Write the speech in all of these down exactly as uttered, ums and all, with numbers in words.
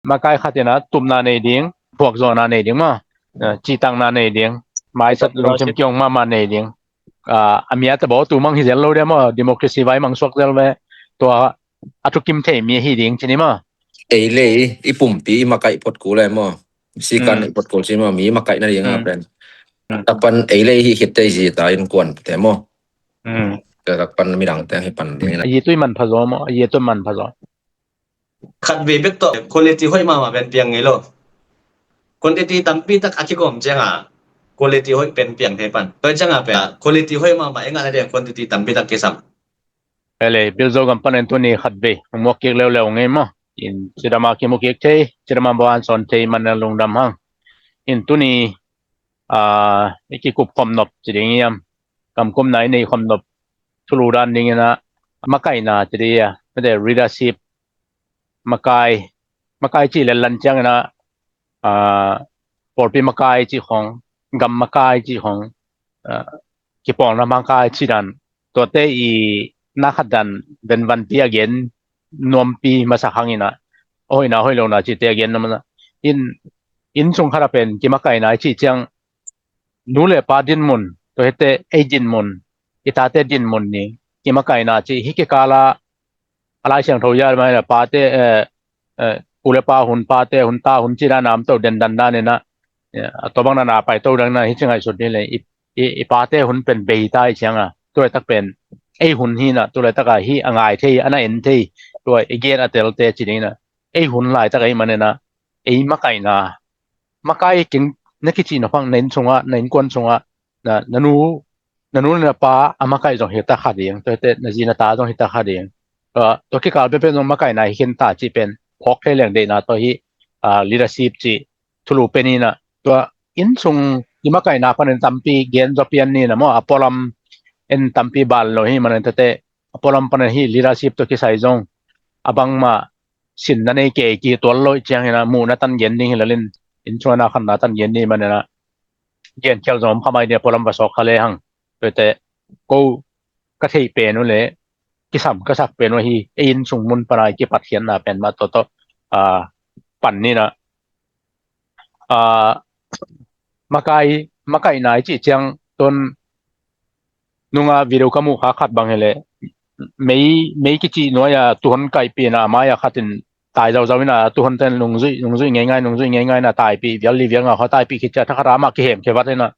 makai khat in a tupna nei ding, phuakzawhna nei ding maw, eh, cihtakna nei ding, maisat lungsim kiong mahmah nei ding. Ah, a miat a baw tu mang hi zel lo dia maw, democracy vai mang suak zel ve. Tua a thukim thei mi hi ding ci ni maw. Ei le i pumpi i makaih phot kul le maw. Sikan i phot kul ci maw, mi makaih na ding a pen. Tapan ei le i hi khit te i zi ta in kuan te maw. Tapan midang te hi pan ding. A yi tui man pha zaw maw, a yi tui man pha zaw. Khat vei bek tawh quality hoih mahmah pen piang ngei lo. Quantity tampi tak a kikawm cianga quality hoih pen piang thei pan. Tua cianga pen quality hoih mahmah e ngah na dia quantity tampi tak kisam. Ele, Bilzo gam panin tuni khat vei muak kik leuleu ngei maw. In cidama kimu kik thei, cidama bawan sawn thei man a lungdam hang. In tuni, ah, i kikup khom nop ci ding iam. Kamkumna i nei khom nop thulu dan dingin a makaihna ci ding ia. Mete leadership, makai, makai ci lenlan ciangin a, ah, pawlpi makai ci khong, gam makai ci khong, ah, kipawlna makai ci dan. Tuate i na khat dan venvanpi a gen nuampi masak hangin a, hoihna hoih lona cite a gen nuam a. In, inn sung khat a pen kimakaihna i ci ciang nu le pa dinmun, tua hite ei dinmun, i tate dinmun ni kimakaihna ci hi kikala a Lai Siangtho ia mai la pate, eh, eh, pu le pa hun, pate hun, ta hun ci dan a om to den dan dan in a, eh, a tua bang na na pai to dang na hi ci ngaihsut ni le i, i, i pate hun pen bei ta i cianga. Tua laitak pen ei hun hi na, tua laitak a hi a ngai thei, a na en thei, tua i gen a tel te ci ding na. Ei hun laitak ei man in a, ei makaihna. Makai king na kici na phang na inn sunga, na innkuan sunga, na, na nu, na nu na pa a makaih zong hi ta kha ding, tua hite na zi na ta zong hi ta kha ding. Tua, tua kikal penpen zong makaihna hi khin ta ci pen phawk thei leng deihna tua hi, ah, leadership ci thulu pen in a. Tua inn sung i makaihna panin tampi gen zaw pian ni na maw, a pualam en tampi ban lo hi manin tate, a pualam panin hi leadership tua kisai zong a bangmah sin na nei kei ki tual lo i ciang hi na, muhna tan gen ding hi lalin, inn sung a na khanna tan gen ni manin a gen khial zong om kha mai dia pualam va sawk kha le hang. Tuate ko ka theih pen uh le kisam ka sak pen uh hi, ei inn sung mun pana i kipatkhiatna pen mah tawh tawh, ah, pan ni na. Ah, makai, makaihna i cih ciang tun nunga video ka muh kha khat bang hi le mei, mei kici nuai a tuhon kaihpihna mai a khat in tai zauzau in a tuhon ten nungzui, nungzui ngeingai, nungzui ngeingai na taipih vial li vial nga kha taipih khit cia thakhat a mah kihem khe vat in a.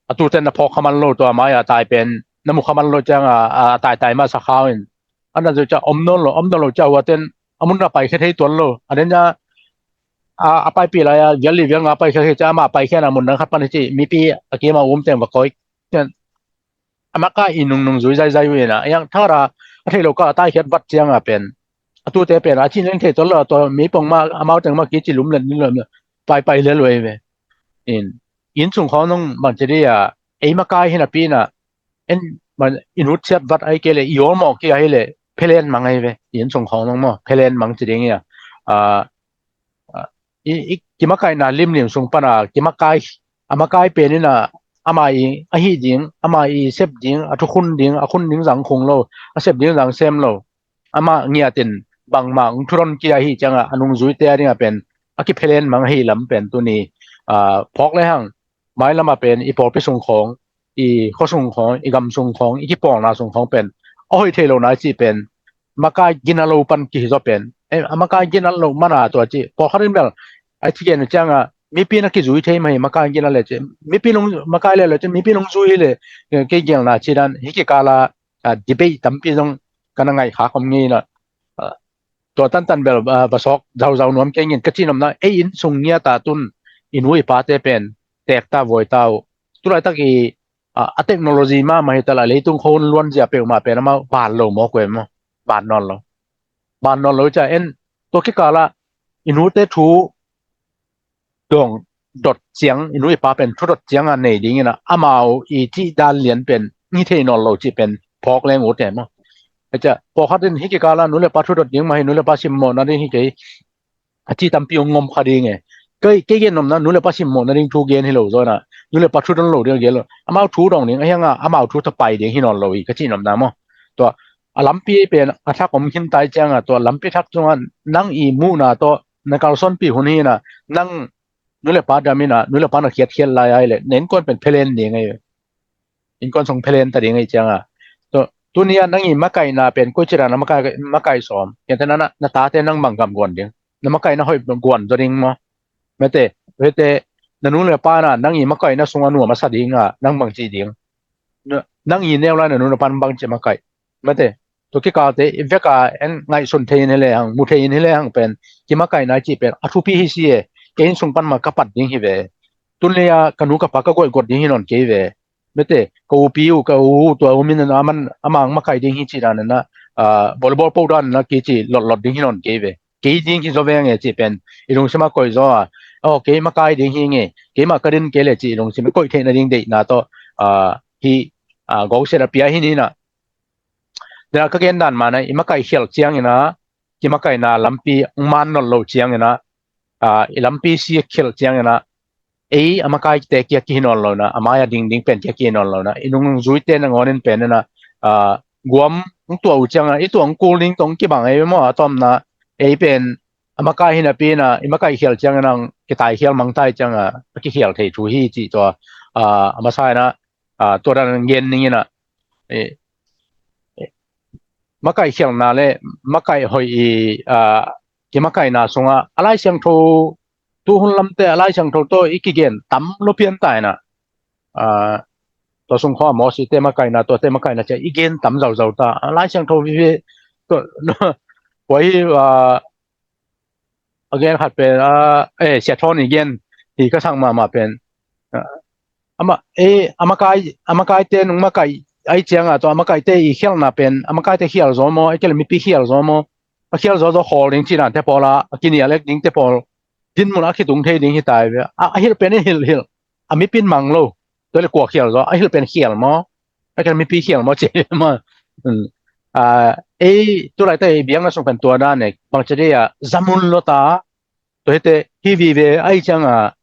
A tu ten na phawk kha man lo tua mai a tai pen na mu kha man lo ciang a, a tai tai mah sa khau in. A na zui cia om nawn lo, om nawn lo cia hua ten a mun na pai khe thei tuan lo. A den cia a, a paipih lai a vial li vial nga pai khe khe cia amah pai khe na mun dang khat pan hi ci mipi a kim a um teng va koi. Cian a maka i nungnung zui zaizai uh in a, a yang thar a, a thei lo ka a tai khiat vat ciang a pen. A tute pen a ci neng thei tuan lo a tua mi pong ma, amau teng ma ki ci lum len ni lo, paipai le lo ei ve. In, inn sung khawng nung bang ci di a, ei makai hi napi na, en, man, i nutsiat vat ai ke le, i awlmawh ki ai le, phelen mang ai ve, inn sung khawng nung maw, phelen mang ci ding ia. A, a, i, i, kimakaihna limlim sung pana, kimakai, a makai pen in a, ama i, a hih ding, ama i sep ding, a thukhun ding, a khun ding zang khung lo, a sep ding zang sem lo. Amah ngiatin bangmah hong thudon kia hi cianga a nungzuite a dinga pen a kiphelen mang ahi lam pen tuni, ah, phawk le hang. Mailam a pen i pawlpi sung khawng, i khua sung khawng, i gam sung khawng, i kipawlna sung khawng pen a hoih thei lo nai ci pen makai gina lo pan kihi zaw pen, eh, a makai gina lo mana tua ci pawlkhat in bel a ci gen cianga mipi na kizui thei mahi makai gina le ci mipi nung makai le le ci mipi nungzui hi le, eh, kei gelna ci dan hi kikala, ah, debate tampi zong ka na ngaih khak om ngei na, ah, tua tantan bel, ah, va sawk zauzau nuam kei ngin ka cihnopna ei inn sung ngia ta tun i nu i pate pen teek ta vuai ta uh. Tulaitak i, ah, a technology mahmah hi tala leitung khon luan zia peuhmah pen amau ban lo mawk uh em maw? Ban nawn lo. Ban nawn lo cia en tua kikala i nute thu dong dot ciang, i nu i pa pen thu dot ciang a nei dingin a, amau i cih dan lian pen ngi thei nawn lo cih pen phawk leng ut e maw? Acia, pawlkhat in hi kikala nu le pa thu dot ding mah hi, nu le pa simmawhna ding hi kei a ci tampi hong ngom kha ding e. Kei, kei gen nomna nu le pa simmawhna ding thu gen hi lo zaw na, nu le pa thu don lo ding a gen lo. Amau thu dong ding a hianga amau thu thapai ding hi nawn lo hi ka cih nomna maw? Tua a lampi pen a thak om khin tai cianga tua lampi thak cunga nang i muhna tawh na kalsuanpih hun hi in ah, nang nu le pa dam in ah, nu le pa na khiatkhiat lai ai le, na innkuan pen phelen ding ahi. Innkuan sung phelen ta ding ahi ciang a. Tuni a nang i makaihna pen koici dan a makai, makai sawm. Kente na, na tate nang bang gam guan ding. Na makaihna hoih guan zaw ding maw. Mete, mete, na nu le pa na, nang i makaihna sung a nuam a sa ding a, nang bang ci ding. Nang i neu lai na nu na pan bang ci makaih. Mete, tua kikalte, i vek a en ngaihsun thei in hi le hang, mu thei in hi le hang pen, kimakaihna ci pen, a thupi hi si e, kei inn sung pan ma ka pat ding hi ve. Tun le a, ka nu ka pa ka goih got ding hi nawn kei ve. Mete, ka upi uh, ka u, tua u min a man, a mang makaih ding hi ci dan na, ah, volleyball po dan na kei ci lot lot ding hi nawn kei ve. Kei ding hi zaw ve nge ci pen, i lungsim a koih zaw a, oh, kei makai ding hi nge, kei ma ka din kei le ci i lungsim a koih theihna ding deihna tawh, ah, hi, ah, gawngsiat a pia hi ni na. Dena ka gen dan mana, i makaih khial ciang ina, kimakaihna lampi ong man nawn lo ciang ina, ah, i lampi si khial ciang ina, ei a makaite kia kihi nawn lo na, a mai a dingding pen kia kihi nawn lo na, i nungzuite na ngawn in pen ina, ah, guam ong tua uh ciang ina, i tua ong kul ding tong kibang ei maw, a tawmna, ei pen a makai hi napi ina, i makaih khial ciang ina, kitai khial mangtai ciang a, a kikhial thei thu hi ci tua, ah, a masa ina, ah, tua dan gen ning ina, eh, eh, makaih khialna le makaih hoih i, ah, kimakaihna sunga, a Lai Siangtho, tu hun lamte a Lai Siangtho tawh i kigen tam lo pian ta ina, ah, tua sung khaw a Mawsi te makaihna, tua te makaihna cia i gen tam zauzau ta. A Lai Siangtho vive, tua, tua hi, ah, a gen khat pen, ah, eh, Sia Thawn i gen hi ka sang mahmah pen. Ah, ama, eh, a makai, a makaite nung makaih ai cianga tua a makaite i khialna pen, a makaite khial zaw maw, a kele mipi khial zaw maw, a khial zaw zaw khawl ding ci dan te pawla, a kinial ek ding te pawl, dinmun a kitung thei ding hi tai ve. A, a hilh pen i hilh hilh, a mipin mang lo, tua le kua khial zaw, a hilh pen khial maw, a kele mipi khial maw, ci maw. Hmm. Ah, ei, tu lai te biang na sung pen tua dan e, bang ci dia, zamun lo ta, tua hite, hi vive, ai cianga,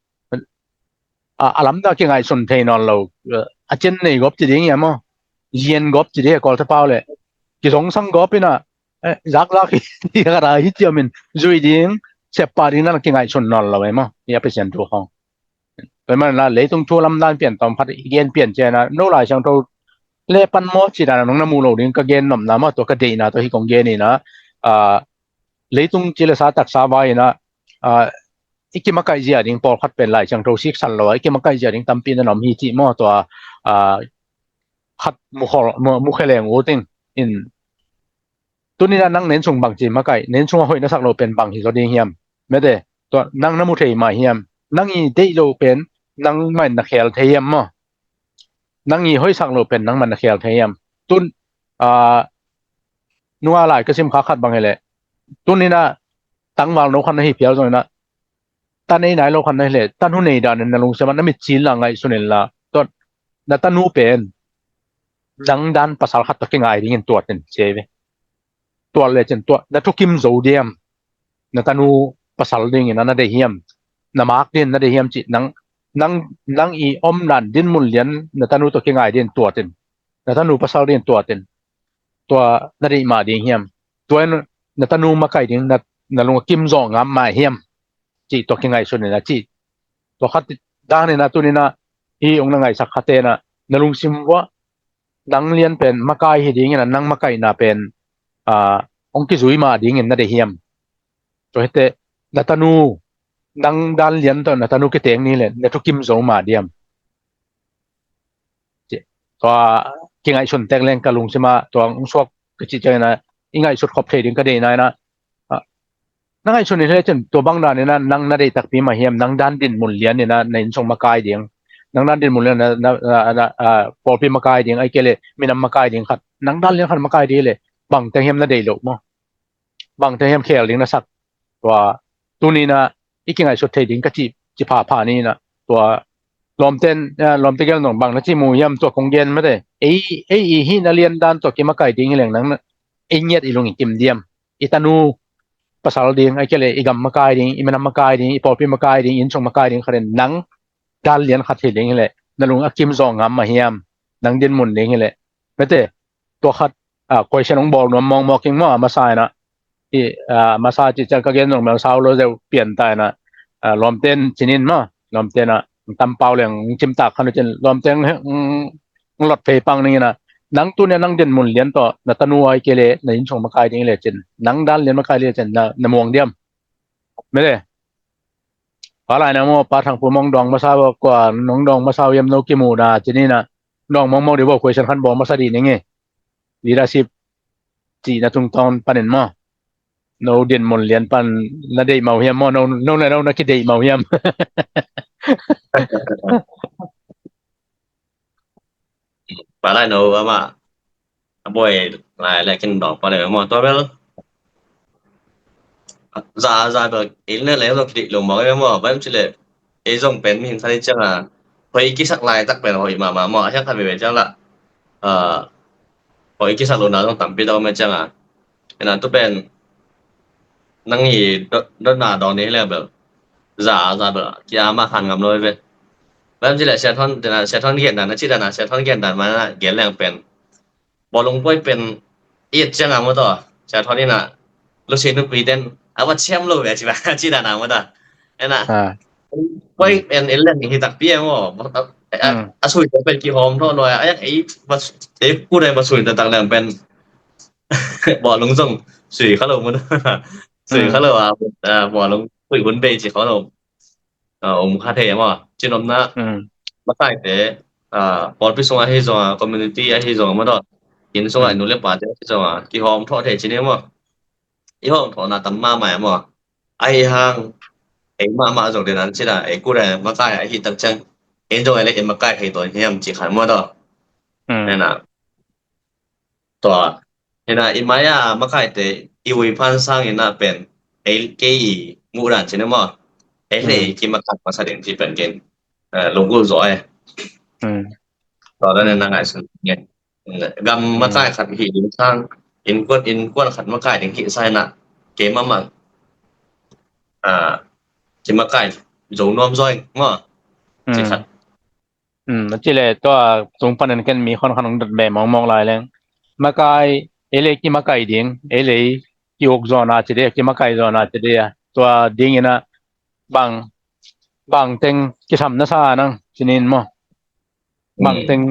a, a lamdang kingaihsun thei nawn lo, a cin nei gawp ci ding ia maw, zian gawp ci ding a Kawlte pau le, kizong sang gawp ina, eh, zakzak hi, hi khat a hi ciamin, zui ding, seppah ding na kingaihsun nawn lo e maw, i a Pasian thu khawng. Tua hi man la, leitung thu lamdan pian tawm khat i gen pian ciana, no Lai Siangtho le pan maw ci dan a nung na mu lo ding ka gen nopna maw, tua ka deihna tua hi kong gen ina, ah, leitung ci le sa taksa vai ina, ah, i kimakaih zia ding pawlkhat pen Lai Siangtho siksan lo a, i kimakaih zia ding tampi na na om hi ci maw tua, ah, khat mu khol, mu, mu khe leng uh ting in. Tuni na nang nen sung bang ci makaih, nen sung a hoih na sak lo pen bang hi zaw ding hiam? Mete, tua nang na mu thei mah hiam? Nang i deih lo pen nang man na khel thei hiam maw? Nang i hoih sak lo pen nang man na khel thei hiam? Tun, ah, nunga lai ka sim kha khat bang hi le, tuni na tangval no khat na hi phial zong ina, ta nei nai lo khat na hi le, ta nu nei dan in na lungsim a na mit cil la ngaihsun in la, tua na ta nu pen nang dan pasal khat tua kingai dingin tuat in ci ve. Tuat le cin tua, na thukim zo diam, na ta nu pasal dingin na, na deih hiam, na mak dingin na deih hiam ci, nang, nang, nang i om dan dinmun lian, na ta nu tua kingai dingin tuat in, na ta nu pasal dingin tuat in, tua na deih mah ding hiam? Tua in na ta nu makaih ding na, na lung a kim zawh ngam mah hiam? Ci tua kingaihsun in a ci. Tua khat dan in a tuni na hi ong na ngaihsak khat te na, na lungsim vua, nang lian pen makai hi dingin a nang makaihna pen, ah, ong kizui mah dingin na deih hiam? Tua hite, na ta nu, nang dan lian tawh na ta nu kiteng ni le, na thukim zo mah diam? Ci. Tua kingaihsun tek leng ka lungsim a, tua ong suak ka ci ciang ina, i ngaihsut khop thei ding ka deihna ina, ah, na ngaihsun in hi le cin, tua bang dan ina, nang na deih takpi mah hiam, nang dan dinmun lian ina, na inn sung makai ding, nang dan dinmun lian na, na, na, na, ah, pawlpi makai ding, ai kei le, minam makai ding khat, nang dan lian khat makai ding le, bang teng hiam na deih lo maw? Bang teng hiam khel ding na sak? Tua, tuni na, i kingaihsut thei ding ka ci, ci phapha ni na, tua, lawmten, ah, lawmte gel nong bang na ci mu hiam tua kong gen mate. Ei, ei i hihna lian dan tua kimakaih ding hi leng nang na, ei ngiat i lung i kim diam? I tanu pasal ding, ai kei le i gam makai ding, i minam makai ding, i pawlpi makai ding, i innsung makai ding khat in nang dan lian khat hi ding hi le, na lung a kim zawh ngam mah hiam? Nang dinmun ding hi le. Mate, tua khat, ah, question hong bawl nuam mawkmawk ing maw, a masa in ah. Hi, ah, masa ci ciang ka gen zong mel sau lo zeu pian ta ina, ah, lawmten cinin maw, lawmten a tam pau leng cimtak khan cin lawmten, mm, lot phei pang ning ina, nang tuni a nang den mun lian tawh na tanu ai ke le na inn sung makai ding le cin, nang dan lian makai le cin na, na muang diam. Mele. Pa lai na maw, pa Thang Pu mong dong masa bo, kua nong dong masa yam no kimu na cini na, dong mong mong di bo, question khan bo masa di ning e. Leadership ci na tung tawn panin maw. No din mun lian pan na deih mau hiam maw, no, no le no na kideih mau hiam. Pa lai no ama a buai lai le kin dong pa le maw, tua bel za za bel il ne le lo kideih lo maw, maw, bam ci le ei zong pen mi hin sa ni ciang a, hoi kisak lai tak pen hoi mama maw, a hiak khat veve ciang la, a, hoi kisak lo na zong tampi dong me ciang a, ena tu pen nang i dot na dong ni le bel za za bel kia ma khan ngam lo ve. Bam ci le sia thon dena, sia thon gen dan na ci dana, sia thon gen dan ma na gen leng pen bawlung poi pen it ciang a maw taw, sia thon ina lusi nupi ten a va ciam lo ve ci ba ci dana maw taw. Ena poi pen in leng hi tak pi e maw, a sui pen kihawm thaw lo a, a yak ei va, ei ku dai va sui tak leng pen bawlung zong sui kha lo maw taw. Sui kha lo a, bawlung sui hun bei ci kha lo. A, om kha thei maw, cin omna makaite, a, pawlpi sungah hi zong a, community ah hi zong a maw taw, inn sungah nu le pate hi zong a kihawm thawh thei cin hi maw. I hawm thawhna tam mahmah maw. Ahi hang ei mahmah zong den an cin a, ei kut a makai ahi tak ciang ei zong ei le ei makai thei tawn hiam ci khan maw taw. Nena tua hina i mai a makaite i ui phan sang ina pen ei kei i muh dan cin maw, ei le ei kimakai masa ding ci pen ken, eh, lunggulh zaw e. Tua dan na ngaihsun nge. Gam makai khat hi ding sang, innkuan, innkuan khat makai ding hi sa ina kei mahmah, ah, kimakai zo nuam zaw ing maw. Ci khat. A ci le tua tung panin ken mi khon khan hong dot be mawngmawng lai leng, makai ei le kimakai ding, ei le kiuk zawna ci de, kimakai zawna ci de a, tua ding ina bang, bang teng kisam na sa nang cinin maw. Bang teng,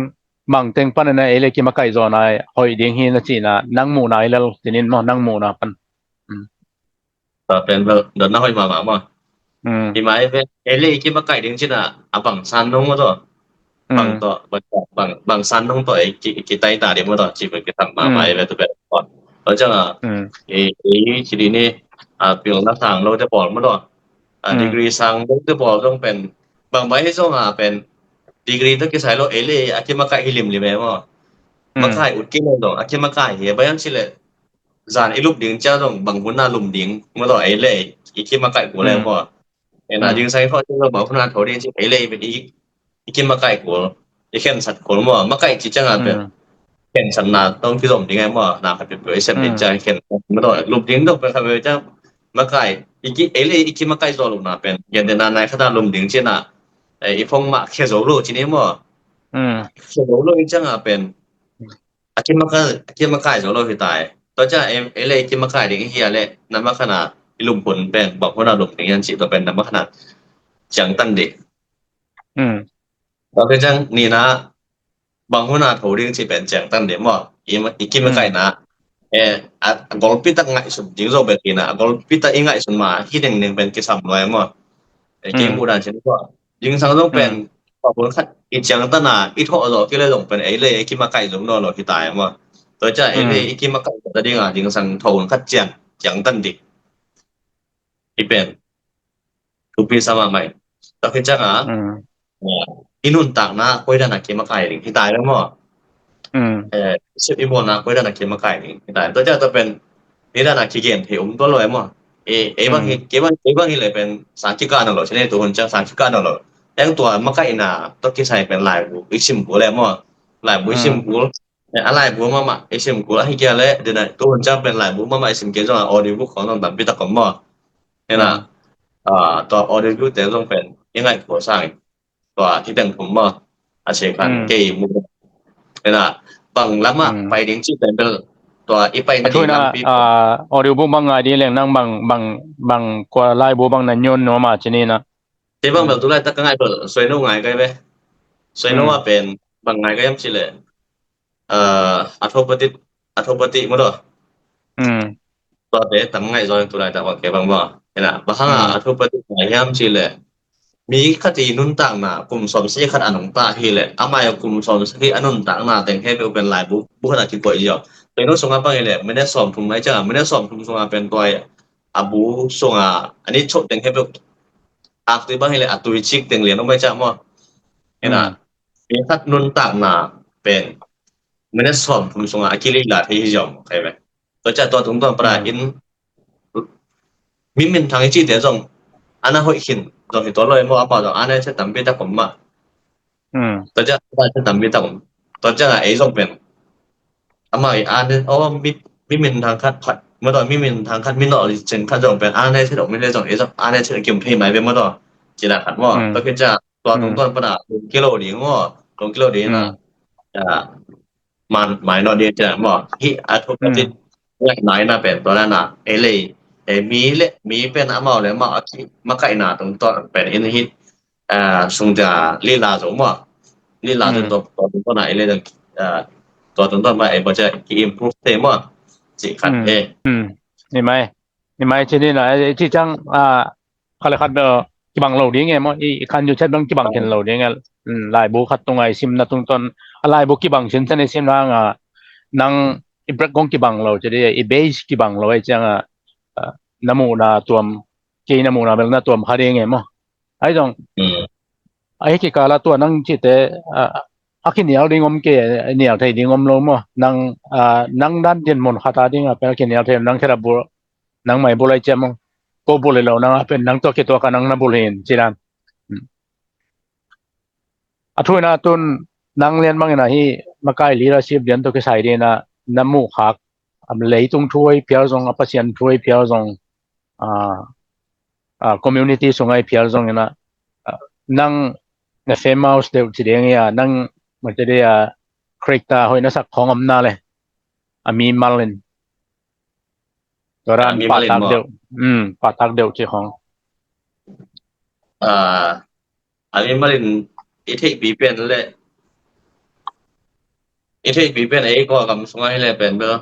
bang teng panin ei le kimakai zawna hoih ding hi na cina nang muhna i lel cinin maw, nang muhna pan. Tua pen bel dotna hoih mahmah maw. Hi mai ve, ei le ei kimakai ding cina a bang san nong maw taw. Bang taw, bang, bang san nong taw ei ki, kitai ta ding maw taw, ci pen kisam mahmah ei ve tu pen. Tua ciang a, ei, ei ci ding ni, a, pilna sang lo te pawl maw taw. A, degree sang lo te pawl zong pen bang bai hi zong a pen degree taw kisai lo ei le a kimakai hi limlim e maw. Makai ut kei lo zong a kimakai hi e, bai ang ci le zan i lup ding cia zong bang hun a lum ding maw taw, ei le i kimakai kul e maw. Ena ding sai thaw cia zong bang hun a thaw ding ci ei le i, i kimakai kul, i khensat kul maw. Makai ci ciang a pen khensatna tawh kizom ding e maw. Na khat peuhpeuh i sep ding cia i khensat maw taw, lup ding dong pen khat peuh cia makai i ki, ei le i kimakai zaw lo na pen gen dena nai khat a lum ding cina, eh, i phong mah khia zo lo cin e maw. Khia zo lo i ciang a pen a kimakai, a kimakai zo lo hi ta e. Tua cia ei le i kimakai ding i hi a le na ma khan a i lum hun pen bang hun a lum ding i an ci tua pen na ma khan a ciangtan ding. Tua pen ciang nina bang hun a tho ding ci pen ciangtan ding maw. I, i kimakaina, eh, a, a golpi tak ngaihsun ding zo pen kina, a golpi tak i ngaihsun ma hi dengdeng pen kisam lo e maw. Eh, kei muh dan cin maw. Ding sang zong pen a hun khat i ciangtan a i thawh zo kei le zong pen ei le ei kimakai zo nawn lo hi ta e maw. Tua cia ei le ei kimakai zo ta ding a ding sang tho hun khat ciang, ciangtan ding. I pen thupi sa mahmah hi. Tua khit ciang a, eh, i nuntakna koi dan a kimakai ding hi ta e maw. Eh, sep i bawlna koi dan a kimakai ding hi ta e. Tua ciang tua pen hi dan a kigen thei um tua lo e maw. Eh, ei bang hi, kei bang, ei bang hi le pen sang kikah nawn lo, cine tu hun ciang sang kikah nawn lo. Eng tua makaihna tua kisai pen laibu i sim kul e maw. Laibu i sim kul. Eh, a laibu mahmah i sim kul ahi kei a le, dena tu hun ciang pen laibu mahmah i sim kei zong a audiobook khong zong tampi tak om maw. Hena, ah, tua audiobook te zong pen i ngaih kul sang i. Tua hi teng thum maw. A sia khan kei mu. Hena, bang lamah pai ding ci pen bel, Tua i pai na ding lampi. Audio book bang ngai ding leng nang bang, bang, bang kua laibu bang na nyon nuam a ci ni na. Te bang bel tu laitak ka ngai bel suai no ngai kai ve. Suai no a pen bang ngai kai am ci le. A tho pati, a tho pati mo do. Tua te tam ngai zo tu laitak bang ke bang ba. Ena, bang hang a tho pati ngai hiam ci le. Mi khat i nuntakna kum sawm si khat a nungta hi le, amah i kum sawm si a nuntakna teng he peuh pen laibu bu khat a kikoih ziau. Teng no sunga bang hi le, minute sawm thum mai ciang, minute sawm thum sunga pen tua a bu sunga a ni chop teng he peuh ak tui bang hi le, a tui cik teng lian om mai ciang maw. Ena, mi khat nuntakna pen minute sawm thum sunga a kilila thei hi ziau maw kai ve. Tua ciang tua tungtawn para in mi minthang i cihte zong ana hoih khin zong hi tua lo i maw, amah zong ana i chet tampi tak om mah. Tua ciang ana i chet tampi tak om. Tua ciang a ei zong pen amah i ana i aw mi, mi minthang khat khat maw tua, mi minthang khat, mi nolh cing khat zong pen ana i chet om mi le zong ei zong ana i chet a kim thei mai ve maw tua. Cina khat maw. Tua khit ciang tua tungtawn pana lungkia lo ding maw, lungkia lo ding na. Man mai no dia cia maw hi a thup a cit. Ngai na pen tua na na ei lei ei mi le mi pen amau le amau a ki makaihna tungtawn pen in hi. Sung cia lila zo maw, lila zo tua tungtawn na ei lei tua tungtawn ma ei baw cia ki improve te maw. Ci khat he. Ni mai, ni mai ci ni na ci ciang khat le khat bel kibang lo ding e maw, i khan yu chet bang kibang khin lo ding e. Laibu khat tunga i simna tungtawn a laibu kibang sinsen i simna hanga nang i break kong kibang lo ci ding, i base kibang lo e cianga na muhna tuam, kei na muhna bel na tuam kha ding e maw. Ai zong ahi kikala tua nang cite a kinial ding om ke, nial thei ding om lo maw. Nang nang dan din mun khata dinga pen a kinial thei nang khera bul nang mai bul ai ciam maw. Ko bul i lo nang a pen nang tua kituak a nang na bul hin ci dan. A thu ina tun nang lian bangin ahi makai leadership lian tua kisai dina na muh khak a leitung thu ai phial zong a Pasian thu ai phial zong a community sung ai phial zong ina nang na famous deuh ci deng ia nang mate dei a character hoih na sak khong om na le a mi malin Tua dan patak deuh, patak deuh ci khong. A mi malin i theihpi pen le i theihpi pen ei kua kam sunga hi le pen bel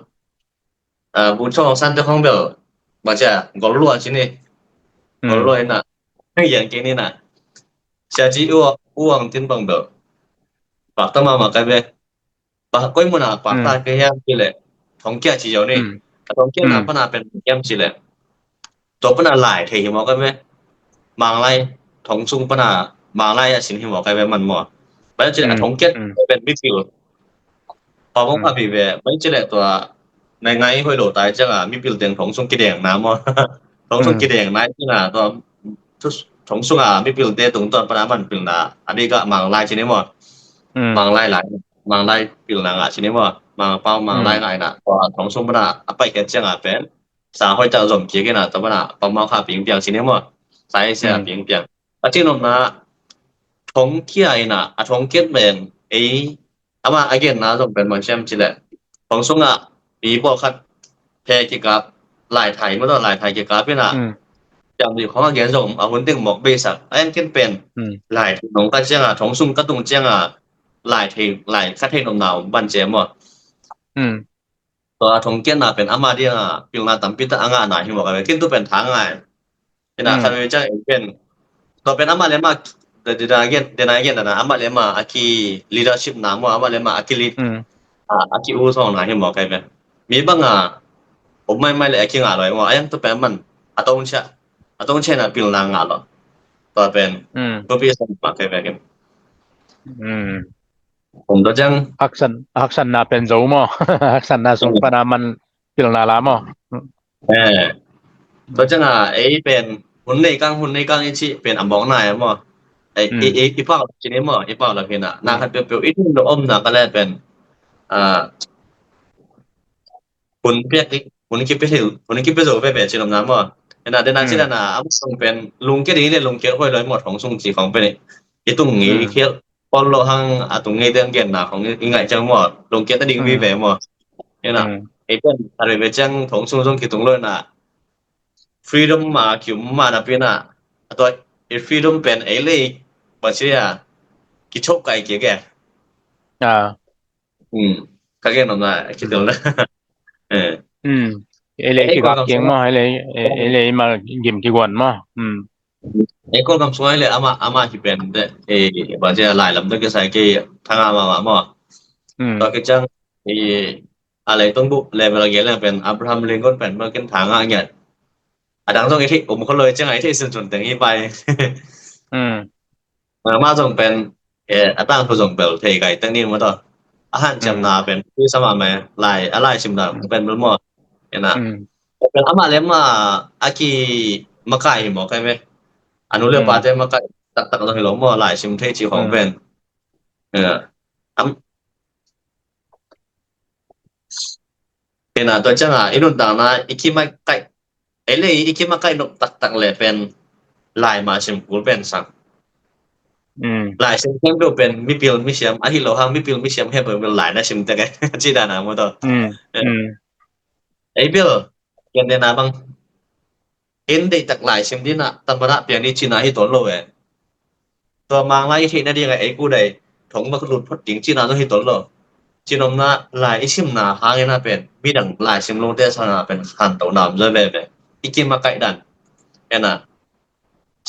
bu chong sante khong bel ba cia gol lua ci ni. Gol lua ina yang ke ni na sia ci uang tin bang bel bak tama ma kai be. Ba koi muna pakta ke hiam ci le thongkia ci yau ni. A thongkia na pana pen hiam ci le tua pana lai thei hi maw kai me. Manglai thong sung pana manglai a sin hi maw kai me man maw. Ba ci le a thongkia pen mipil. Pawmong a pi ve ba ci le tua nai ngai hoi lo tai cianga mipil teng thong sung kideng na maw. Thong sung kideng nai ci na tua thong sunga mipil te tung tuan pana man pilna a bika manglai ci ni maw. Manglai lai manglai pilna ngah ci ni maw. Mangpau manglai ngaina tua thong sung pana a paikhiat cianga pen sa hoih tak zom kik ina tua pana pamau kha pingpiang ci ni maw. Sa ei sia pingpiang a ci nopna thongkia ina a thongkiat pen ei ama a genna zong pen bang siam ci le thong sunga mi pawlkhat phe kikap laithai maw tua laithai kikap ina. Ciam dih khong a gen zong a hun ding mawk beisak a en ken pen laithai nong ka cianga thong sung ka tung cianga laithai lai ka thei nopna om ban ciam maw. Tua thongkiatna pen ama dinga pilna tampi tak a ngahna hi maw ka ve kin tu pen tha ngai. Ina khan ve ciang ei pen tua pen ama le ama dena gen dena gen dana ama le ama a ki leadership na maw ama le ama a ki lead a ki u thong na hi maw kai pen mi banga om mai mai le a ki ngah loi maw a yang tu pen man a tong cia a tong cia na pilna ngah lo. Tua pen tu pi san ma kai pen kin. Kum tua ciang haksan, haksanna pen zo maw? Haksanna sung pana man pilna la maw? Tua cianga ei pen hun nei kang hun nei kang i cih pen a mawkna e maw? I pau lo cin i maw i pau lo hina na khat peuhpeuh i tun lo omna ka le pen hun piak hun kipi thil hun kipi zo peuhpeuh cin omna maw? Hina dena cin ana a masang pen lungkia ding le lungkia hoi lo i maw thong sung ci khong pen i tung ngei khial. Pawl lo hang a tung ngei te ang genna khong i ngaih ciang maw lungkiat na ding vive maw. Ina Ei pen a rei ve ciang thong sung zong kitung lo na. Freedom ma kium ma na pi na. A tua i freedom pen ei lei ba cia kichop kai kia ke. Ah. Hmm. Ka gen om na kitel na. Eh. Hmm. Ei lei kigap kiang maw, ei lei ei lei mal gim kiguan maw. Hmm. Ei Kawlgam sungah ei lei ama ama hi pen de. Eh, ba cia lai lam de kisai ke thanga ma ma maw. Hmm. Tua ke ciang eh a lei tong bu level a gel pen Abraham Lincoln pen ma ken thanga ngiat. A dang zong i thei um kho lo i ciang a i thei sin cun teng i pai. Hmm. Mah zong pen eh, a tangthu zong bel thei kai teng ni maw tawh. A hanciamna pen tui sama mai lai a lai simna pen bel maw. Ena. Hmm. Pen amah le amah a ki makai hi maw kai ve. A nu le pate makai taktak zong hi lo maw lai sim thei ci khong pen. Ena. Am Ena tua cianga i nuntakna i ki makai ei le i ki makai nop taktak le pen lai ma sim kul pen sang. Hmm. Lai sim khempeuh pen mipil misiam ahi lo hang mipil misiam he pen lai na sim tek e. Ci dana maw tawh. Hmm. Hmm. Ei bil ken dena bang in deihtak lai sim dina tamana piang ni cina hi ton lo e. Tua mang lai i theihna dinga ei ku dai thong mak lut phot ding cina zong hi ton lo. Cinomna lai i simna hangina pen midang lai sim longte sanga pen khanto nam zoi veve. I ki makaih dan. Ena.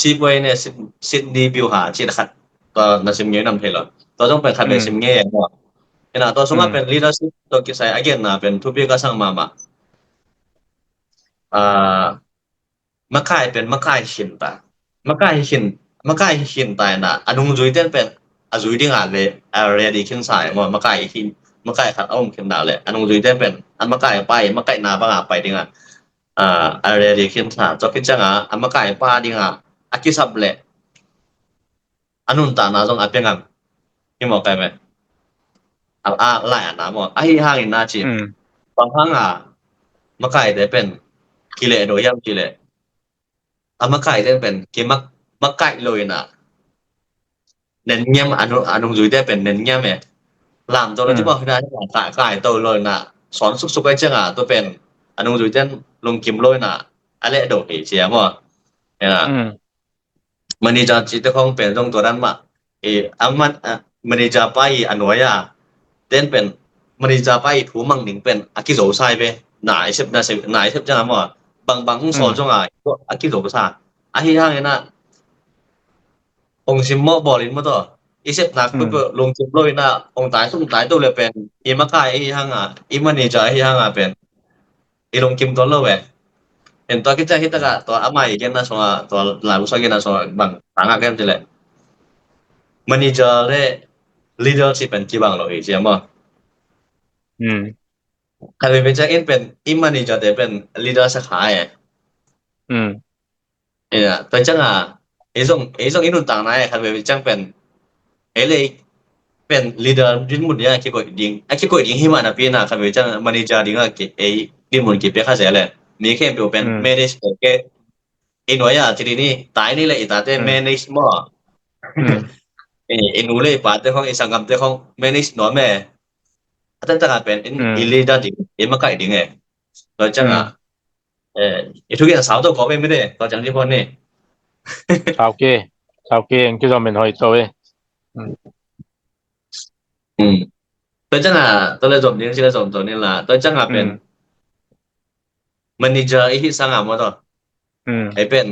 Sibuai ne Sydney Bill ha cina khat. Tua na sim ngei nam thei lo. Tua zong pen khat pen sim ngei e maw. Ena tua sunga pen leadership tua kisai a genna pen thupi ka sang mama. Ah, makai pen makai khin ta. Makai khin, makai khin ta ena a nungzui ten pen a zui dinga le a ready khin sa e maw makai khin, makai khat a um khin da le a nungzui ten pen a makai pai, makai na banga pai dinga a ready khin sa. Tua khin cianga a makai pa dinga a kisap le a nuntakna zong a pia ngam. Hi maw kai me. A lai a na maw ahi hangin na ci. Bang hanga makaite pen kileh do hiam kileh. A makaite pen ki makaih lo ina nen ngiam a nungzuite pen nen ngiam e. Lam to lo ci bang hina kai to lo ina sawn suksuk ai cianga to pen a nungzuite lungkim lo ina a leh do hi cia maw. Ena. Manager cite khong pen zong tua dan mah. Aman manager pa i a nuai a ten pen manager pa i thu mang ding pen a kizo sai ve. Na i sep na sep na i sep ciang a maw. Bangbang hong sawl zong a a kizo sa. Ahi hangin a hong sim mawh bawl in maw tawh. I sep nak peuhpeuh lungkim lo in a hong tai sung tai to le pen i makai ahi hanga i manager ahi hanga pen i lungkim tuan lo ve. En tua kicia hi taka tua amai genna sunga tua lai usa genna sunga bang tanga kem tile manager le leadership pen kibang lo hi cia maw. Khat veve ciang in pen i manager te pen leader sa kha e. Tua cianga ei zong ei zong i nuntakna e khat veve ciang pen ei le pen leader dinmun ding a kikoih ding a kikoih ding hi mah napi na khat veve ciang manager ding a ei dinmun kipia kha zel e. Mi khempeuh pen manage ke i nuai a ci dini tai ni le i tate manage maw. I nu le i pate khong i sanggamte khong manage nuam e. A tan taka pen i leader ding i makaih ding e. Tua cianga i thugen sau to ko ve mi de tua ciang di pon ni. Sau ke sau ke ang kizom in hoi to e. Tua cianga tua le zom ding ci le zom to ni la tua cianga pen manager i hi sanga maw to. Ei pen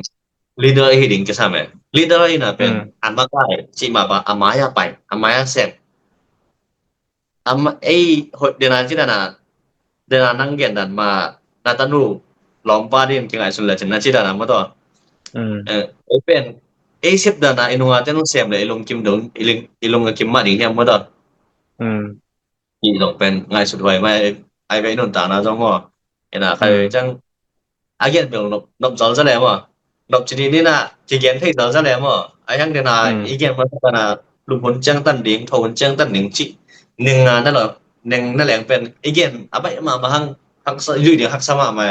leader i hi ding kisam e. Leader i na pen a makai ci ma ba a mai a pai a mai a sem. Ama ei hot dena ci dana dena nang gen dan ma na tanu lawmpa din kingai sun le cin na ci dana maw to. Ei pen ei sep dana i nunga ten sem le i lungkim dong i lung a kim ma ding hiam maw to. I zong pen ngai sut huai mai ai ve i nuntakna zong maw. Ena khai ciang a gen bel nop zol za le maw. Nop ci ni na kigen thei zol za le maw. A hiang dena i gen maw kana lum hun ciang tan ding tho hun ciang tan ding ci ning nga na lo ning na leng pen i gen a bai ma ma hang haksa lui ding haksa ma ma.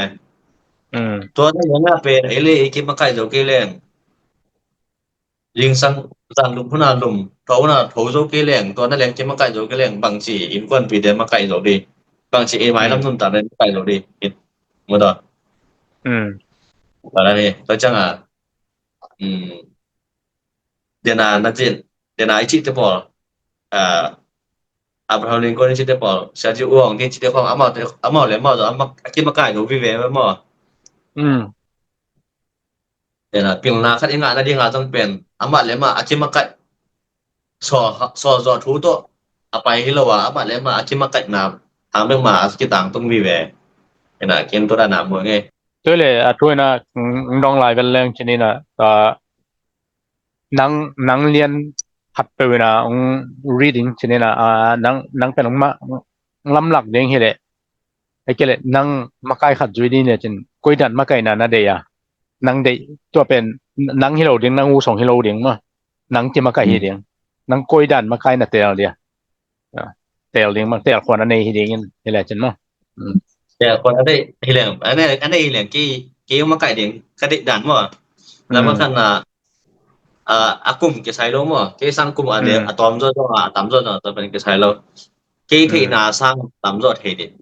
Tua na leng a pen ei le i ki makai zo ki leng. Zingsang zan lum huna lum tho huna tho zo ki leng tua na leng ki makai zo ki leng bang ci innkuanpite makai zo ding. Bangci i mailam nuntakna in kai lo ding. Mu daw. Tua dan hi. Tua ciangah, dena na cin, dena i cihte pawl, Abraham Lincoln i cihte pawl, Sia Jiu Wong i cihte khong, amau le amau zong a kimakai lo vive maw. Pilna khat i ngah nadinga zong pen amah le amah a kimakai, saw zawh thu tawh a pai hi lo a, amah le amah a kimakaihna hang bek mah a kitangtung vive. Ina kin tua dana muh ngei. Tua le a thu ina, dong lai vel leng cin ina, nang, nang lian khat peuh ina hong reading cin ina, nang, nang pen hong lamlak ding hi leh, a kei leh nang makai khat zui ding le cin, koi dan makaihna na deih a, nang deih, tua pen nang hi lo ding, nang u song hi lo ding maw. Nang kimakaih hi ding. Nang koi dan makaihna teel dia, teel ding maw, teel khuan a nei hi dingin hi le cin maw. Teel khuan a nei hi leng, a nei hi leng kei, kei makaih ding ka deih dan maw. Lam khat na, a kum kisai lo maw, kei sang kum a tawm zaw zaw, a tam zaw zaw, tua pen kisai lo. Kei theihna sang tam zaw thei ding.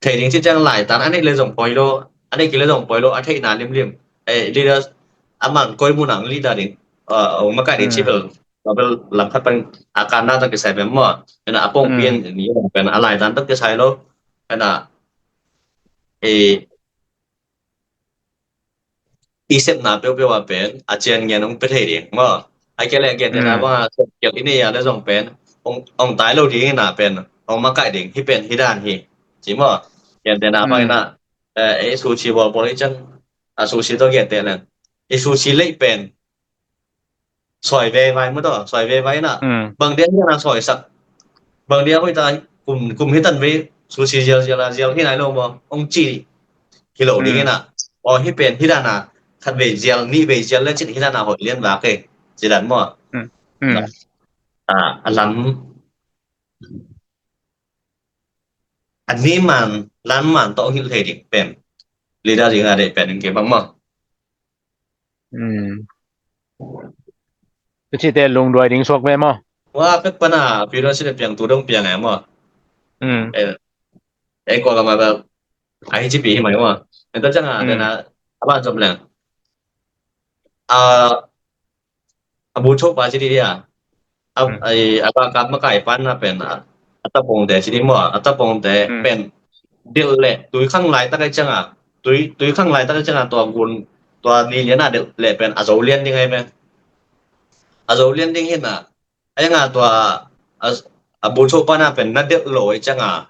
Thei ding ci ciang laitan a neih le zong poi lo, a neih kei le zong poi lo, a theihna limlim. Leaders a man koi mun ang leader ding, hong makaih ding ci bel, bel lam khat pan a kanna tawh kisai bem maw. Ina a pongpi in ni pen a laitan tawh kisai lo. Ina i sepna peuhpeuh ah pen a cian ngian hong pia thei ding maw. A kei leh gentehna banga sopkial i nei a le zong pen hong tai lo ding ina pen hong makaih ding, hih pen hih dan hi ci maw. Gentehna bang ina, ei sushi bawlbawl i ciang, a sushi tawh genteh leng, i sushi leih pen sawi veivai maw tawh, sawi veivai ina. Bang dia hih dana sawisak, bang dia hoih ta, kum, kum hih tan vei sushi zial zial a zial hi nai lo maw hong ci hi lo ding ina. Aw, hih pen hih dana khat vei zial, nih vei zial le cin hih dana hoih lian vak e, ci dan maw. A lam a ni man lan man tawh hong hilh thei ding pen leader ding a deih pen in kei bang maw. Tua cite lungduai ding suak ve maw. Wa pek pana pilo sile piang tu dong piang e maw. E ko kama ba a hi ci pi hi mai maw. En ta ciang a dena a ban zom leng, a a bu cho pa ci di dia. A ba kap makai pan na pen a tapongte ci di maw, a tapongte pen delh le tui khang laitak ai cianga, tui, tui khang laitak ai cianga tua gun, tua ni liana delh le pen a zo lian ding ai pen. A zo lian ding hina, ai nga tua a bu cho pa na pen na delh lo ai cianga,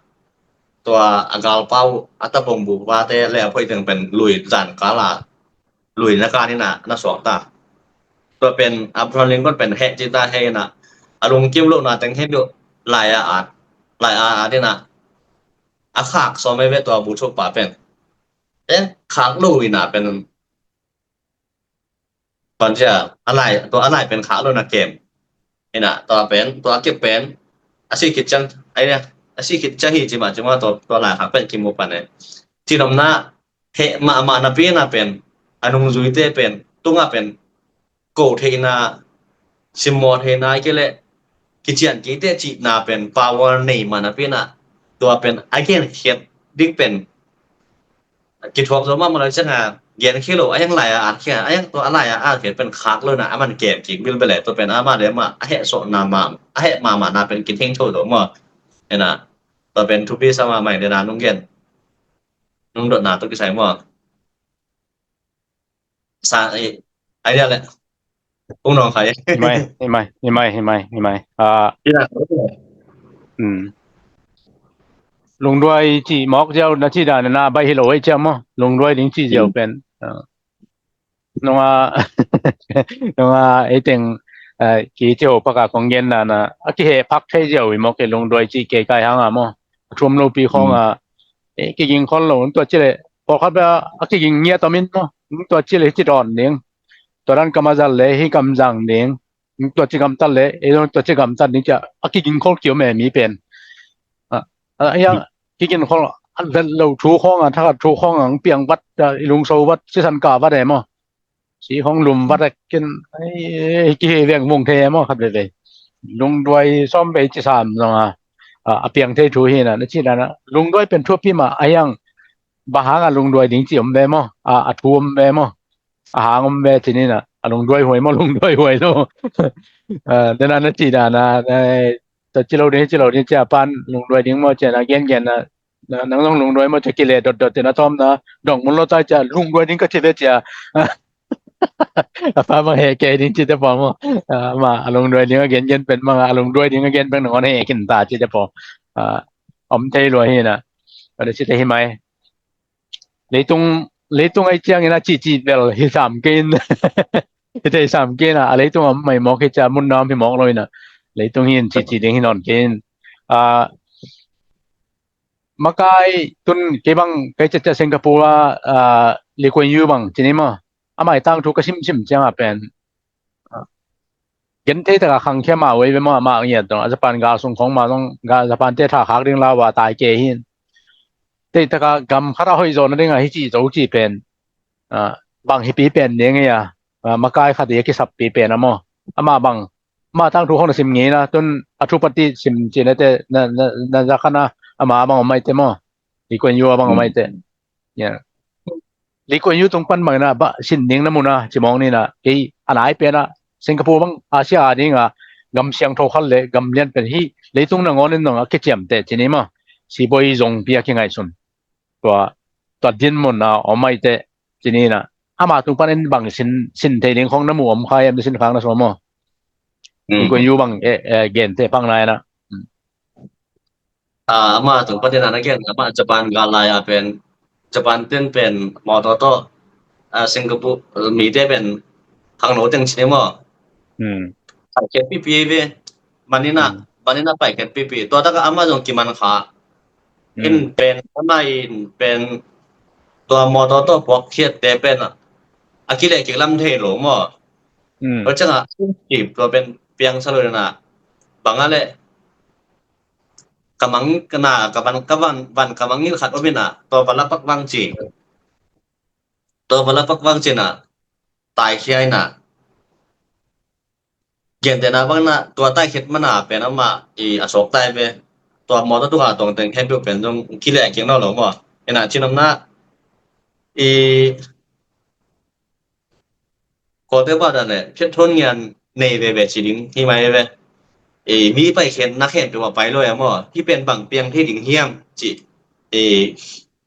tua a galpau a tapong bu pate le a phoih teng pen lui zan kala, lui na kan ina na suak ta. Tua pen Abraham Lincoln pen heh ci ta, heh ina a lungkim lohna teng heh beuh lai a at, lai a at ina a khak sawm ai ve tua bu cho pa pen. E khak lo ina pen Pan cia a lai, tua a lai pen khak lo na kem. Ina tua pen, tua a kep pen a si khit ciang ai nia, a si khit ciang hi ci mah ci mah tua, tua lai khak pen kimu pan e. Ci nomna heh mahmah napi na pen a nungzuite pen tunga pen ko theihna, simmawh theihna ai kei leh kician kite cihna pen power nei mah napi na, tua pen a genkhiat ding pen kithuak zo mahmah lo cianga gen khia lo, a hiang lai a at khia, a hiang tua a lai a at khia pen khak lo na, a man kem kik bilbel e. Tua pen amah le amah a heh sawhna mah, a heh mahmah na pen kitheng tho zo maw. Ena tua pen thupi sa mahmah ing, dena nung gen, nung dotna tua kisai maw. Sa, eh, ai dia le. Ung nong khai. Hi mai, hi mai, hi mai, hi mai, hi mai. Ah. Lungduai cih mawk ziau na cih dan na baih hi lo ei ciam maw. Lungduai ding cih ziau pen. Ah. Nunga, nunga ei teng, ah, ki cih ho paka kong gen na na. A kiheh phak thei ziau i mawk e lungduai cih kei kai hanga maw. A thum lo pi khonga, eh, kiging khol lo, tua cih le, pawlkhat bia a kiging ngiat om in maw. Tua cih le hi ci dawn ding. Tua dan kam a zat le hi kam zang ding. Tua ci gamtat le, eh, tua ci gamtat ding cia, a kiging khol kiom e mi pen. Ah, ah, hiang kiging khol, a vet lo thu khong, a thakhat thu khong, ang piang vat, ah, i lungso vat, sisan ka vat e maw. Si khong lum vat e kin, eh, kihe veng vung the e maw, khat veve. Lungduai sawm vei ci sam zong a. a piang thei thu hi na, na ci dan a lungduai pen thupi mah a hiang, bang hang a lungduai ding ci om ve maw, a, a thu om ve maw, a hang om ve ci ni na, a lungduai huai maw, lungduai huai lo. A, dan a na ci dan a, a, ta ci lo ding, ci lo ding, ci a pan lungduai ding maw, ci a na gen gen na, na, nang zong lungduai maw, ci a kile dot dot ci na tawm na, dong mun lo tai ci a lungduai ding ka ci ve ci a. A pa bang he kei ding ci te paw maw. A, ma, a lungduai ding a gen gen pen bang, a lungduai ding a gen pen nangawn he kin ta ci te paw. A, om thei lua hi na. A, ci te hi mai. Leitung, leitung ai ciangin a ci ci bel hi sam kei in. Hi te hi sam kei in a, a leitung om mai mawk hi cia mun na om hi mawk lo in a. Leitung hi in ci ci ding hi nawn kei in. A, makai tun kei bang kei ciacia Singapore a, a, Lee Kuan Yew bang ci ni maw. A mai tangthu ka simsim ciang a pen, a, gen thei taka khangkhia ma wei ve maw, a ma ngiat dong a Japan gal sung khong ma dong, ga Japan te tha khak ding lau a tai ke hin. Tei taka gam khat a hoih zawh na ding a hi ci zo ci pen, a, bang hipi pen ding a, a, makai khat i a kisappi pen a maw. A ma bang ma tangthu khong na sim ngei na, tun a thu pati sim ci na te, na, na, na za khan a, a ma bang om mai te maw. Lee Kuan Yew a bang om mai te. Ya. Lee Kuan Yew tung pan bang na, ba sin ding na mun a, ci mawng ni na, kei a nai pen a, Singapore bang Asia a ding a, gam siangtho khat le, gam lian pen hi, leitung nangawn in nong a kiciam te, ci ni maw. Sibawi zong pi a kingaihsun. Tua, tua din mun a om mai te, ci ni na. A ma tung pan in bang sin, sin thei ding khong na mu om khai em, na sin khang na so maw. Lee Kuan Yew bang, e, e, gen te pang nai na. A, ama tung patin a na gen, ama Japan gal lai a pen, Japan ten pen mawtaw tawh, a, Singapore, mi te pen khangno teng ci ni maw. Paikhiat pipi ei ve, manina, manina paikhiat pipi. Tua taka ama zong kiman kha. In pen, ama in pen, tua mawtaw tawh puakkhiat te pen a, a kileh kik lam thei lo maw. Tua ciang a, tua pen piang sa lo na, bang a leh, ka mang, ka na, ka van, ka van, van ka mangngilh khat om in a, tua va la pak vang ci. Tua va la pak vang ci na, taikhia in a. Gentehna bang na, tua taikhiat man a pen ama i a sawk tai ve. Tua mawtaw tung a tuang teng hempeuh pen zong kileh kik nawn lo maw. In a, ci nopna, i, Kawlte pa dan le, phiat thawn ngian nei veve ci ding hi mai ve. E, mi paikhiatna khempeuh a pai lo e maw. Hih pen bang piang thei ding hiam ci. E,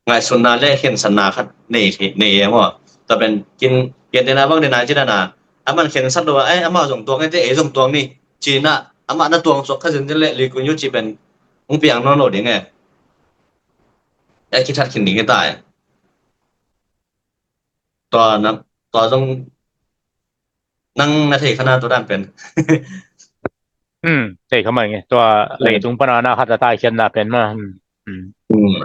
ngaihsutna le khensatna khat nei, nei e maw. Tua pen kin, gentehna bang dena ci dan a, aman khensat lo a, ai, amah zong tuang e te, ei zong tuang ni. Ci na, amah na tuang suak kha zenzen le, Lee Kuan Yew ci pen hong piang nawn lo ding e. E, kithat khin ding hi ta e. Tua na, tua zong nang na thei kha na tua dan pen. Hmm, thei kha mai nge. Tua leitung pan a na khat a taikhiatna pen ma. Hmm, hmm. Hmm.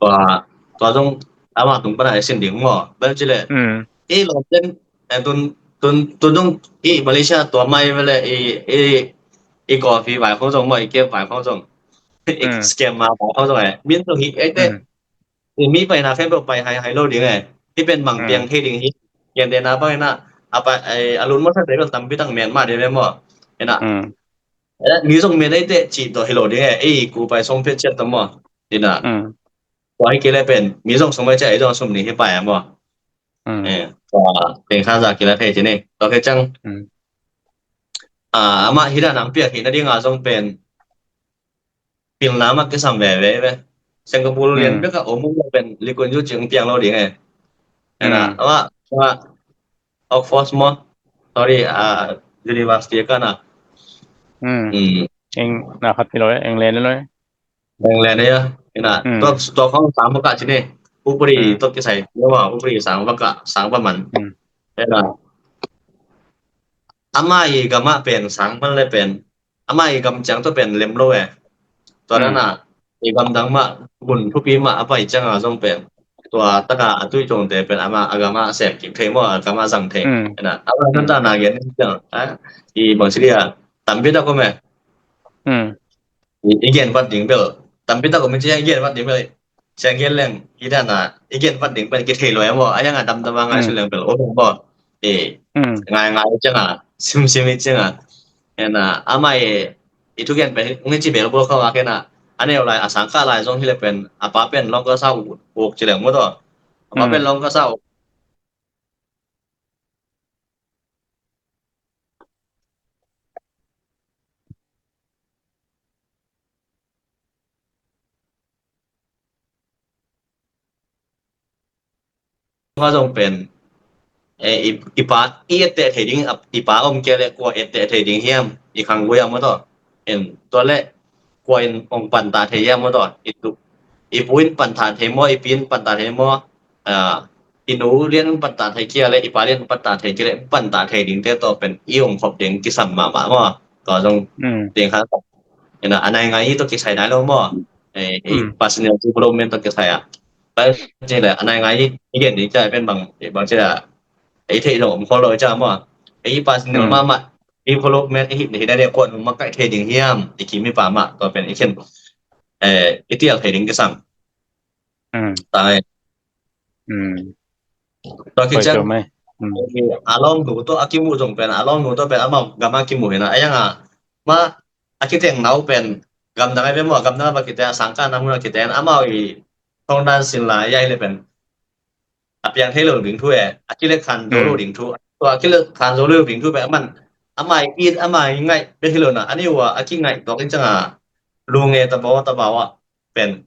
Tua, tua zong ama tung pan a i sin ding maw. Bel ci le. Hmm. I lawm ten, e, tun, tun, tun zong i Malaysia tua mai ve le i, i, i coffee vai khong zong maw, i kep vai khong zong. I scam ma vai khong zong e. Min zong hi e te. Hmm. I mi paina khempeuh pai hai hai lo ding e. Hih pen mang piang thei ding hi. Gentehna bang in a, a pai, ai, a lun mawsa te bel tampi tak men mah ding ve maw. In a. E, mi zong men ei te cih tawh hi lo ding e. Ei, ku pai sawm phet ciat ta maw. In a. Tua hi kei le pen, mi zong sawm ei ciat, ei zong sawm nih hi pai a maw. E, tua, pen khan za kila thei ci ni. Tua khe ciang. A, amah hi dan ang piak hi na ding a zong pen. Pilna mah kisam veve ve. Singapore lian bek a om uh pen Lee Kuan Yew cih piang lo ding e. Ena, ama, ama, Oxford maw? Sorry, a, university ka na. Eng na khat hi lo e, England lo e. England e ya. Ena, tua, tua khong sang baka cih ni. Upadi tua kisai, maw, upadi sang baka, sang paman. Ena. Ama i gama pen, sang pan le pen. Ama i gam ciang tua pen lem lo e. Tua dana i gam dang mah, mun thupi mah a pai ciang a zong pen, tua taka a tui tuangte pen ama a gama sem kik thei maw, a gama zang thei. Ena, ama nanta na gen ciang a, i bang ci dia, tampi tak om e. I, i gen vat ding bel, tampi tak om i ci a i gen vat ding bel. Ciang gen leng, i dana, i gen vat ding pen kithei lo e maw, a yang a damdam a ngai su leng bel om e maw. I, ngai ngai ciang a, simsim i ciang a. Ena, ama i, i thugen pen, ngi ci bel bol khawng a kena, a neu lai, a sangkah lai zong hi le pen, a pa pen lawngkasa uk, uk ci leng maw taw. A pa pen lawngkasa uk. Kha zong pen, eh, i, i pa, i etteh thei ding, i pa om kei le kua etteh thei ding hiam, i khang gui a maw taw. En, tua le, kua in ong panta thei hiam maw taw. I tu, i pu in panta thei maw, i pi in panta thei maw, ah, i nu lian in panta thei kia le, i pa lian in panta thei kia le, panta thei ding te taw pen, i ong khop ding kisam mahmah maw. Tua zong, ding kha, en, a nai ngai i taw kisai nai lo maw. Eh, i personal development taw kisai a. Pai ci le, a nai ngai i gen ding ca pen bang, bang ci le, ei thei zong om khol lo ca maw. Ei personal mahmah development i hih, hih na dek kuan makaih thei ding hiam, i kim i pa mah, tua pen i khen. Eh, i tial thei ding kisam. Tai. Tua kician, a lawmnu tua a kimuh zong pen, a lawmnu tua pen, amau gam a kimuh hi na, a yang a, ma, a kiteng nau pen, gam dang ai pen maw, gam dang a va kite, a sangkah na hun a kite, amau i, thong dan sin la, i ai le pen. A piang thei lo ding thu e, a kilekhan zo lo ding thu. Tua a kilekhan zo lo ding thu pen aman, a mai it, a mai ngaih bek hi lo na, a ni ua a kingaih tuak in ciang a, lu nge tabau, tabau a pen,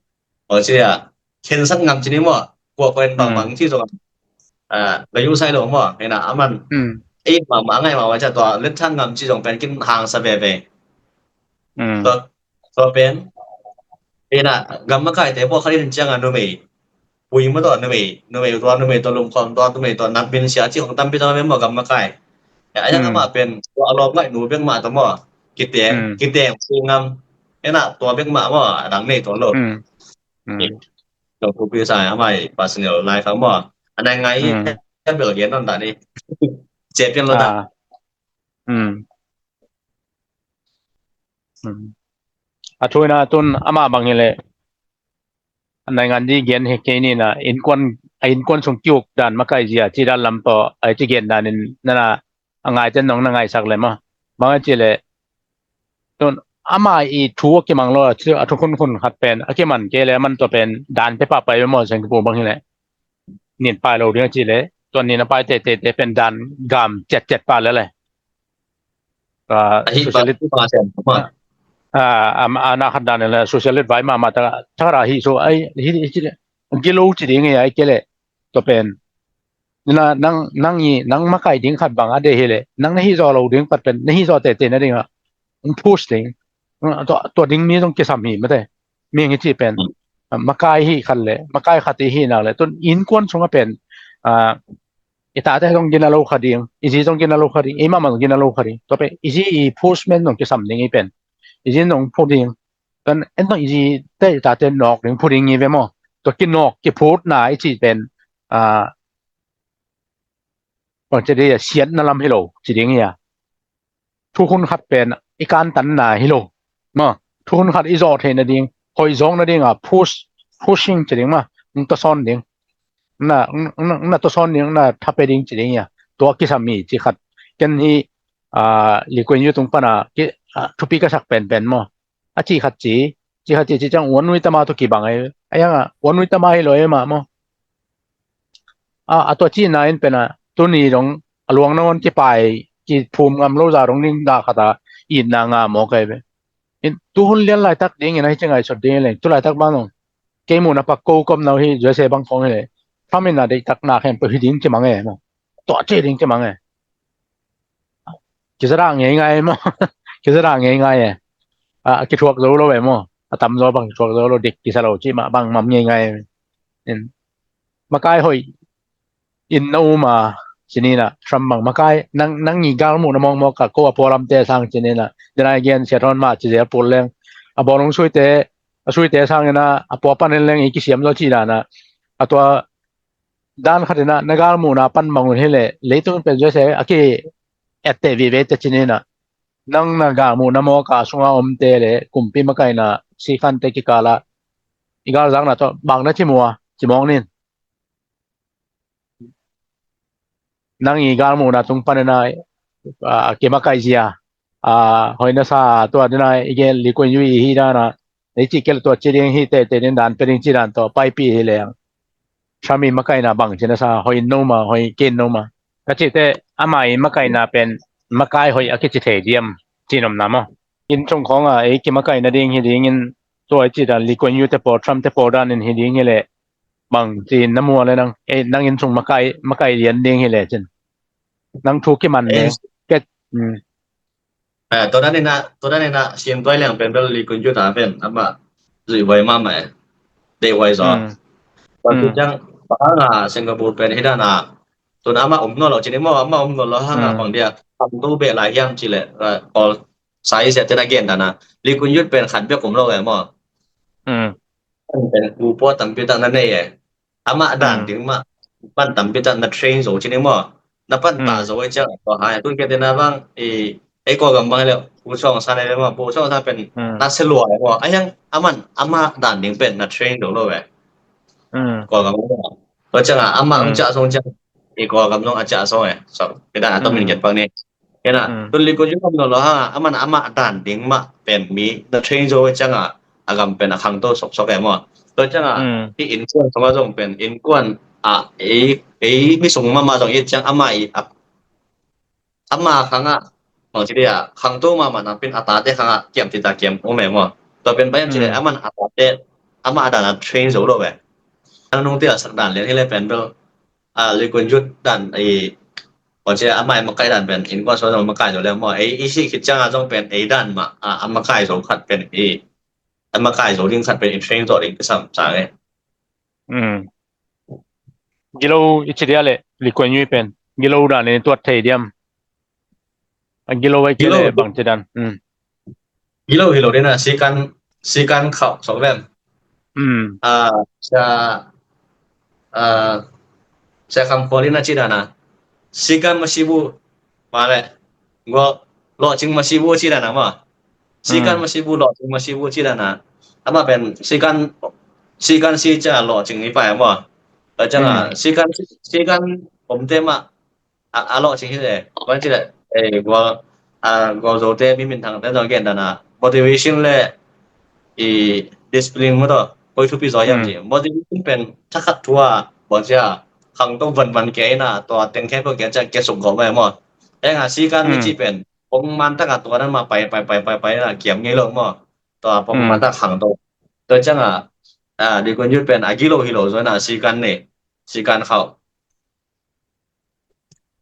aw ci a, khensak ngam ci ni maw, kua kua in bang bang ci zong a, la yu sai lo maw, hena aman, ei mah mah ngaih mah mah ca tua, let thang ngam ci zong pen kin hang sa veve. Tua, tua pen, hena, gam makaite pawh khat in ciang a numei, pui maw taw numei, numei tua, numei tua lumkhawm tua, numei tua nat min sia ci hong tampi tam a maw gam makai. A yang amah pen, tua a lawp ngaih nu bek mah taw maw, kiteng, kiteng si ngam. Hena, tua bek mah maw, a dang nei tuan lo. Tua thupi sa, amah i personal life a maw. A nai ngai i, a bel gen non ta ni. Cia pian lo ta. A thu ina tun amah bang hi le, a naingan di gen hi kei ni na, innkuan, a innkuan sung kiuk dan makai zia ci dan lam pawh a ci gen dan in nana a ngaite nong na ngaisak le maw. Bang a ci le, tun amah i thu a kimang lo a, a thu khunkhun khat pen a kiman kei le, a man tua pen dan te pah pai ve maw, Singapore bang hi le. Nin pai lo ding a ci le, tua nin a pai tete te pen dan gam ciatciat pah le le. Socialist, a na khat dan le socialist vai mahmah ta, ta ra hi so ai hi, hi ci le, gilo ci ding ai kei le, tua pen. Na, nang, nang i, nang makai ding khat bang a de hi le, nang na hi zaw lo ding pat pen, na hi zaw tete na ding a, push ding, tua, tua ding mi zong kisam hi mate. Mi ngi ci pen, makai hi khat le, makai khat i hi nak le, tun innkuan sung a pen, i tate zong gina lo kha ding, i zi zong gina lo kha ding, i mama zong gina lo kha ding. Tua pen, i zi i push men zong kisam ding i pen, i zi zong phu ding, tun en zong i zi te i tate nawk ding phu ding i ve maw. Tua kinawk, kiphut na i ci pen, bang ci ding a, siatna lam hi lo ci ding hi a. Thukhun khat pen i kantanna hi lo. Maw, thukhun khat i zawh theihna ding, hoih zawkna ding a, push, pushing ci ding maw, na tawsawn ding. Na, na, na tawsawn ding, na thape ding ci ding hi a. Tua kisam hi ci khat. Ken hi, Lee Kuan Yew tung pana thupi ka sak penpen maw. A ci khat ci, ci khat ci, ci ciang uan nui tama tawh kibang ai, a yang a uan nui tama hi lo e mah maw. A, a tua ci na in pen a, tuni dong, a luang nangawn kipai, kiphum ngam lo za dong ding dah khat a, itna nga maw kai ve. In, tuhun lian laitak ding in a hi ci ngai sot ding in leng, tu laitak bang dong. Kei muhna pak ko kawm nau hi, U S A bang khong hi le. Trump in a deihtak na khem peuh hi ding ci mang e maw. Tua ci ding ci mang e. Kizadah ngeingai maw. Kizadah ngeingai e. A kithuak zo lo e maw. A tamzaw bang kithuak zo lo, dik kisa lo cih mah bang mam ngeingai e. Makai hoih in na um a, ci ni na, Trump bang makai, nang, nang i galmuhna mawkmawk a ko a pualamte sang ci ni na, denai gen sia thawn mah ci zel pul leng. A bawlung suite, a suite sang ina, a pua pan in leng i kisiam zo ci na na. A tua dan khat ina, na galmuhna pan mangun hi le, leitung pen zose a ki etteh vive te ci ni na. Nang na galmuhna mawk a sunga omte le, kumpi makaina, sikhante kikala, i galzakna tawh, bang na ci mua, ci mawk nin. Nang i galmuhna tung pan ina, a, kimakaih zia, a, hoih na sa, tua dina, i gen Lee Kuan Yew i hi dana, Ei cih kei le tua ci ding hi, teitei ding dan pia ding ci dan tawh paipih hi leng, Trump i makaihna bang ci na sa, hoih in no ma, hoih kei in no ma? Ka cihte, ama i makaihna pen makai hoih a kici thei diam, cih nopna maw? Inn sung khawngah ei kimakaih nading hi dingin, tua i cih dan Lee Kuan Yew te pawl, Trump te pawl danin hi ding hi leh bang ci na mual le nang, ei, nang inn sung makai, makai lian ding hi le cin, nang thu kiman ne. Tua dan inah, tua dan inah siam tuai leng pen bel Lee Kuan Yew ta pen amah zuih huai mahmah e. Deih huai zaw. Tua ciang bang hanga Singapore pen hi dan a, tun amah om nawn lo cin i maw, amah om nawn lo hanga bang dia khamtu beh lai hiam ci le, pawl sai sia tena gen dan a, Lee Kuan Yew pen khat bek om lo e maw. Pen pu paw tampi tak na nei e. Amah dan ding mah pan tampi tak na train zo cin i maw. Na pan ta zo e ciang tua hai tun kei tena bang i, ei Kawlgam bang le pu Sawng San le maw, pu Sawng San pen na se lua e maw. A hiang aman amah dan ding pen na train zo lo e. Kawlgam tua ciang a amah ang ciah song ciang i Kawlgam zong a ciah song e. So kei dan a tom in get pak ni. Kena tun Lee Kuan Yew om nawn lo hanga aman amah dan ding mah pen mi na train zo e cianga a gam pen a khangto soksok e maw. Tua cianga i innkuan sungah zong pen innkuan a ei, ei mi sung mahmah zong i ciang amah i a, amah khangah bang ci dia khangto mahmah nang pen a tate khangah kiam tita kiam om e maw. Tua pen pai hiam ci le aman a tate amah a dan a train zo lo e. Nang nung tia sak dan lian hi le pen bel a Lee Kuan Yew dan i, aw cia amah i makai dan pen innkuan sung zong makai zo le maw, ei i sih khit cianga zong pen ei dan mah a, a makai zo khat pen i, a makai zo ding khat pen i train zo ding kisam sang e. Gilo i ci dia le Lee Kuan Yew pen gilo dan in tuat thei diam? A gilo ai kei le bang ci dan. Hi lo, hi lo dena sikan, sikan khauh sok vem. A sia, a sia kham khual in a ci dana sikan masibu ma le gua lawhcing masibu ci dana ma. Sikan masibu lawhcing masibu ci dana ama pen sikan, sikan si cia lawhcing i pai ma. A cianga sikan, sikan omte ma a, a lawhcing hi le. Bang ci le, eh, gual, a, gualzote mi minthangte zong gen dana motivation le i discipline maw taw koi thupi zaw hiam ci. Motivation pen thakhat thu a bang cia khangto vanvan kia ina tua teng khempeuh kia cia kia suk gawh mai maw. Enga sikan mi ci pen pongman taka tua nan ma pai pai pai pai pai na kiam ngei lo maw. Tua pongman taka khangto tua cianga, a, Lee Kuan Yew pen a gilo hi lo zaw na sikan nei, sikan khauh.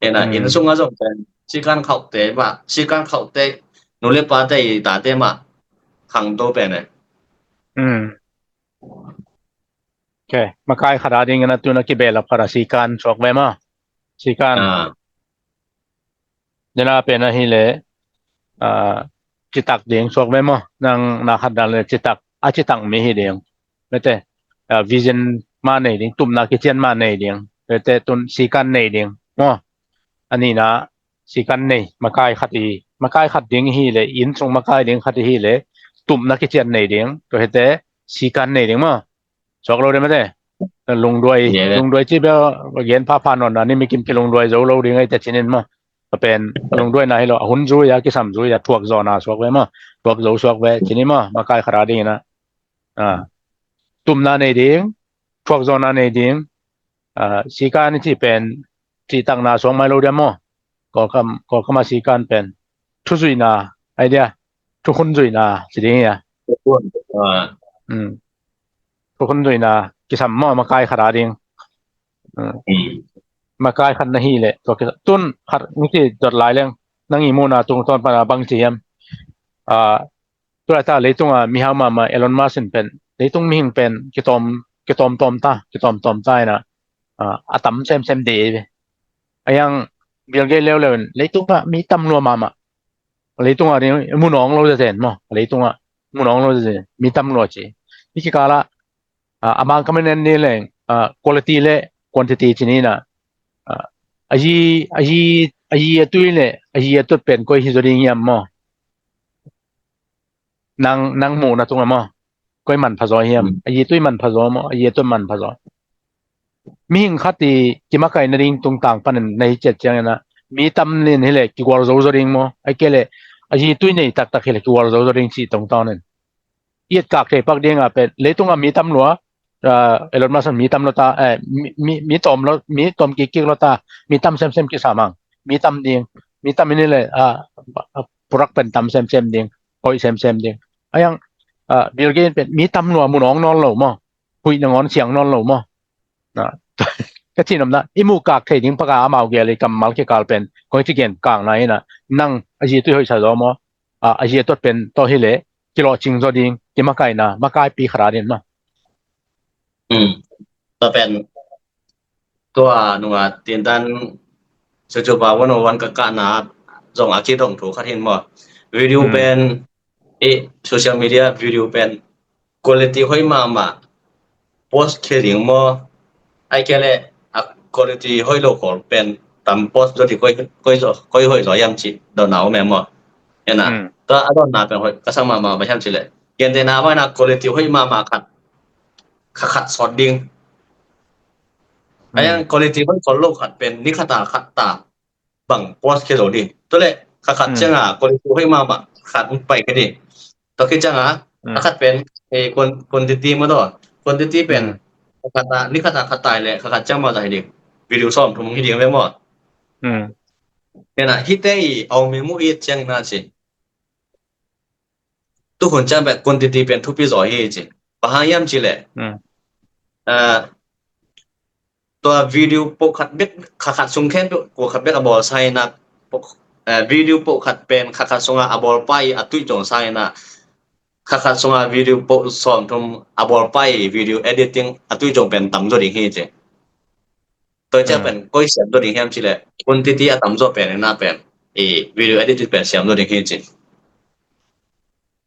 Ena inn sunga zong pen sikan khauhte mah, sikan khauhte nu le pate i tate mah khangto pen e. Ok, makai khat a dingin a tuna kibehlap khat a sikan suak ve maw? Sikan. Dena pen ahi le, a, citak ding suak ve maw? Nang na khat dan le citak, a citak mi hi ding. Mete, a, vision ma nei ding, tupna kician ma nei ding. Mete tun sikan nei ding maw? A nihna sikan nei, makai khat i, makai khat ding hi le, inn sung makai ding khat hi le, tupna kician nei ding. Tua hite sikan nei ding maw? Suak lo ding mate. Lungduai, lungduai ci bia gen phapha nawn na ni mikim kilungduai zo lo ding ai te cinin maw? A pen lungduai na hi lo, a hun zui a kisam zui a thuak zaw na suak ve maw? Thuak zo suak ve cinin maw? Makai khat a dingin a, a, tupna nei ding, thuak zaw na nei ding. A, sikan i ci pen cihtakna suak mai lo dia maw? Kawlkam, Kawlkam a sikan pen thuzuihna ai dia, thukhun zuihna ci ding ia. Thukhun zuihna kisam maw makai khat a ding. Makai khat na hi le tua kisam. Tun khat ngi ci dot lai leng nang i muhna tungtawn pana bang ci hiam? A, tulai ta leitunga mihau mahmah Elon Musk in pen leitung mihing pen kitawm, kitawm tawm ta, kitawm tawm ta ina, a, a tam semsem de ve. A yang Bill Gates leuleu in leitunga mi tam lua mahmah. Leitunga ding munawng lo zazen maw? Leitunga munawng lo zazen mi tam lua ci. Hi kikala, a, a mang kamen en ni leng, a, quality le quantity ci ni na, a, a yi, a yi, a yi a tui le a yi a tut pen koi hi zo ding hiam maw? Nang, nang muhna tungah maw? Koi manpha zaw hiam? A yi tui manpha zaw maw? A yi tui manpha zaw. Mihing khat i kimakaih nading tungtang panin na hi ciat ciangin a mi tam nin hi le kigual zo zaw ding maw? Ai kei le a yi tui nei taktak hi le kigual zo zaw ding cih tungtang nin. i etkak thei pak ding a pen leitung a mi tam lua, ah, Elon Musk mi tam lo ta, eh, mi, mi, mi tom lo, mi tom kik kik lo ta, mi tam semsem kisam ang, mi tam ding, mi tam ini le, ah, purak pen tam semsem ding, hoih semsem ding. Ayang, ah, Bill Gates pen mi tam lua mun ong nawn lo maw, huih nangawn siang nawn lo maw. Na, ka cin om na, i muh kak thei ding paka amau gel i kammal kikal pen kong ci gen kak na hi na, nang a zi tui hoih sa zaw maw, a, a zi a tuat pen tawh hi leh kilawhcing zaw ding, kimakaihna makaipi khat a din maw. Hmm. Tua pen tua nunga tintan sucupa one oh one ka kahna zong a kidong thu khat hin maw. Video pen i social media video pen quality hoih mahmah post khia ding maw. Ai kei leh a quality hoih lo khol pen tam post zaw ding koi, koi zaw, koi hoih zaw hiam cih dotna om e maw. Ena tua a dotna pen hoih ka sak mahmah bang hiam cih leh gentehna a vai na quality hoih mahmah khat kha khat sawt ding. Ayang quality hoih khol lo khat pen ni khat a khat ta bang post khia lo ding. Tua leh kha khat cianga quality hoih mahmah khat pai khia ding. Tua khit cianga a khat pen quantity maw, tua quantity pen kha khat a ni khat a khat tai leh kha khat ciang mah zah hi ding. Video sawm thum hi ding ve maw. Ena hite i a om i mu i ciang na ci. Tu hun ciang pen quantity pen thupi zaw hi ci. Bang hang hiam cih leh tua video poh khat bek kha khat sung khen peuh kua khat bek a bawl sa hi na, video poh khat pen kha khat sunga a bawl pai a tuih zong sa hi na, kha khat sunga video poh sawm thum a bawl pai video editing a tuih zong pen tam zaw ding hi ci. Tua ciang pen koi siam zaw ding hiam cih leh quantity a tam zaw pen ena pen i video editing pen siam zaw ding hi ci.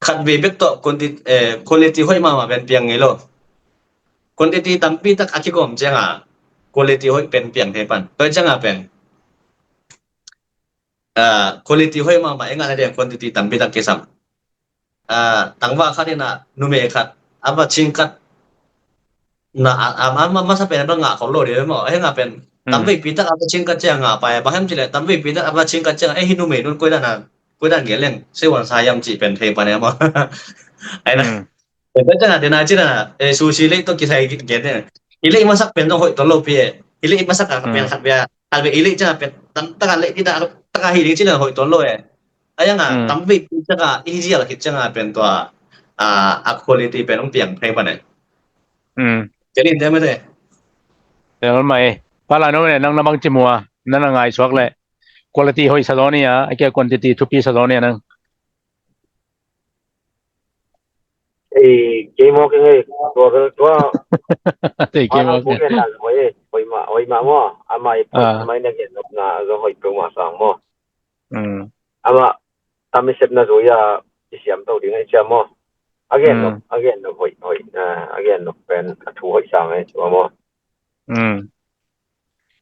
Khat vei bek tawh quantity, eh, quality hoih mahmah pen piang ngei lo. Quantity tampi tak a kigawm cianga quality hoih pen piang thei pan. Tua cianga pen ah, quality hoih mahmah i ngah na ding quantity tampi tak kisam. Ah, tangva khat ina numei khat a va cingkat na a, a, a, a masa pen a va ngah khol lo ding maw. Ahi ngah pen tamveipi tak a va cingkat cianga pai a bang hiam cih leh tamveipi tak a va cingkat cianga ei hi numei nun koidan a koidan gel leng sei wan sa hiam cih pen thei pan e maw. Aina. Tua cianga dena cina, eh, sushi lei tawh kisai gen dena. I lei masak pen zong hoih tawh lo pi e. I lei masak a pen khat vei a khat vei i lei cianga pen tam taka lei dina taka hi ding cina hoih tawh lo e. Ayanga tamveipi taka i hi zial khit cianga pen tua a quality pen hong piang thei pan e. Cialin te mate. Tel mai. Pala no ne nang na bang ci mua, nang na ngai suak le. Quality hoih sa zaw ni a, a kia quantity thupi sa zaw ni a nang. Ei, kei maw kei ngei tua tua. Ei, kei maw kei ngei. Hoih ma hoih ma maw. Amai poi mai na gen nok na zo hoih poi ma sang maw. Ama tamisep na zui a i siam to ding ai cia maw. A gen nok a gen nok hoih hoih a gen nok pen a thu hoih sang ai cia maw.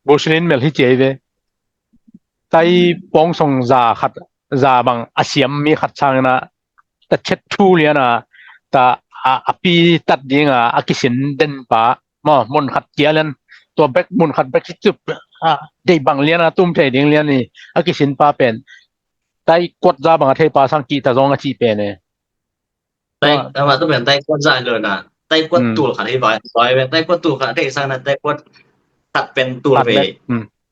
Busilin mel hi ciai ve. Tai pawngsong za khat za bang a siam mi khat sangina ta chet thu liana ta a pi tat dinga a kisin den pa maw mun khat kia lian tua bek mun khat bek hi cup a dei bang liana tum thei ding lian ni a kisin pa pen tai kuat za bang a thei pa sang ki ta zong a ci pen e. Tai ama tu pen tai kuat za lo na tai kuat tul khat hi vai vai pen tai kuat tul khat thei sang na tai kuat khat pen tul ve.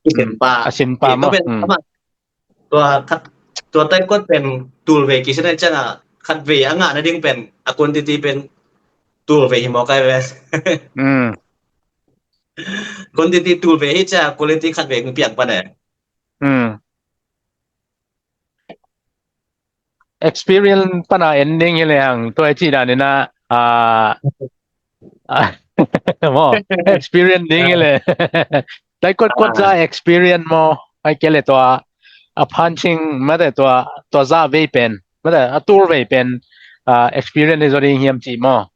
Kisin pa a sin pa maw. Tua khat tua tai kuat pen tul ve kisin ai cianga khat ve a ngah na ding pen a quantity pen tul ve hi maw kai ve. Quantity tul ve hi cia quality khat ve hong piang pan e. Experience pana en ding hi le hang tua ci dan ina a maw experience ding hi le. Tai kuat kuat za experience maw ai kia le tua a punching mate tua tua za vei pen mate a tul vei pen a experience hi zo ding hiam ci maw.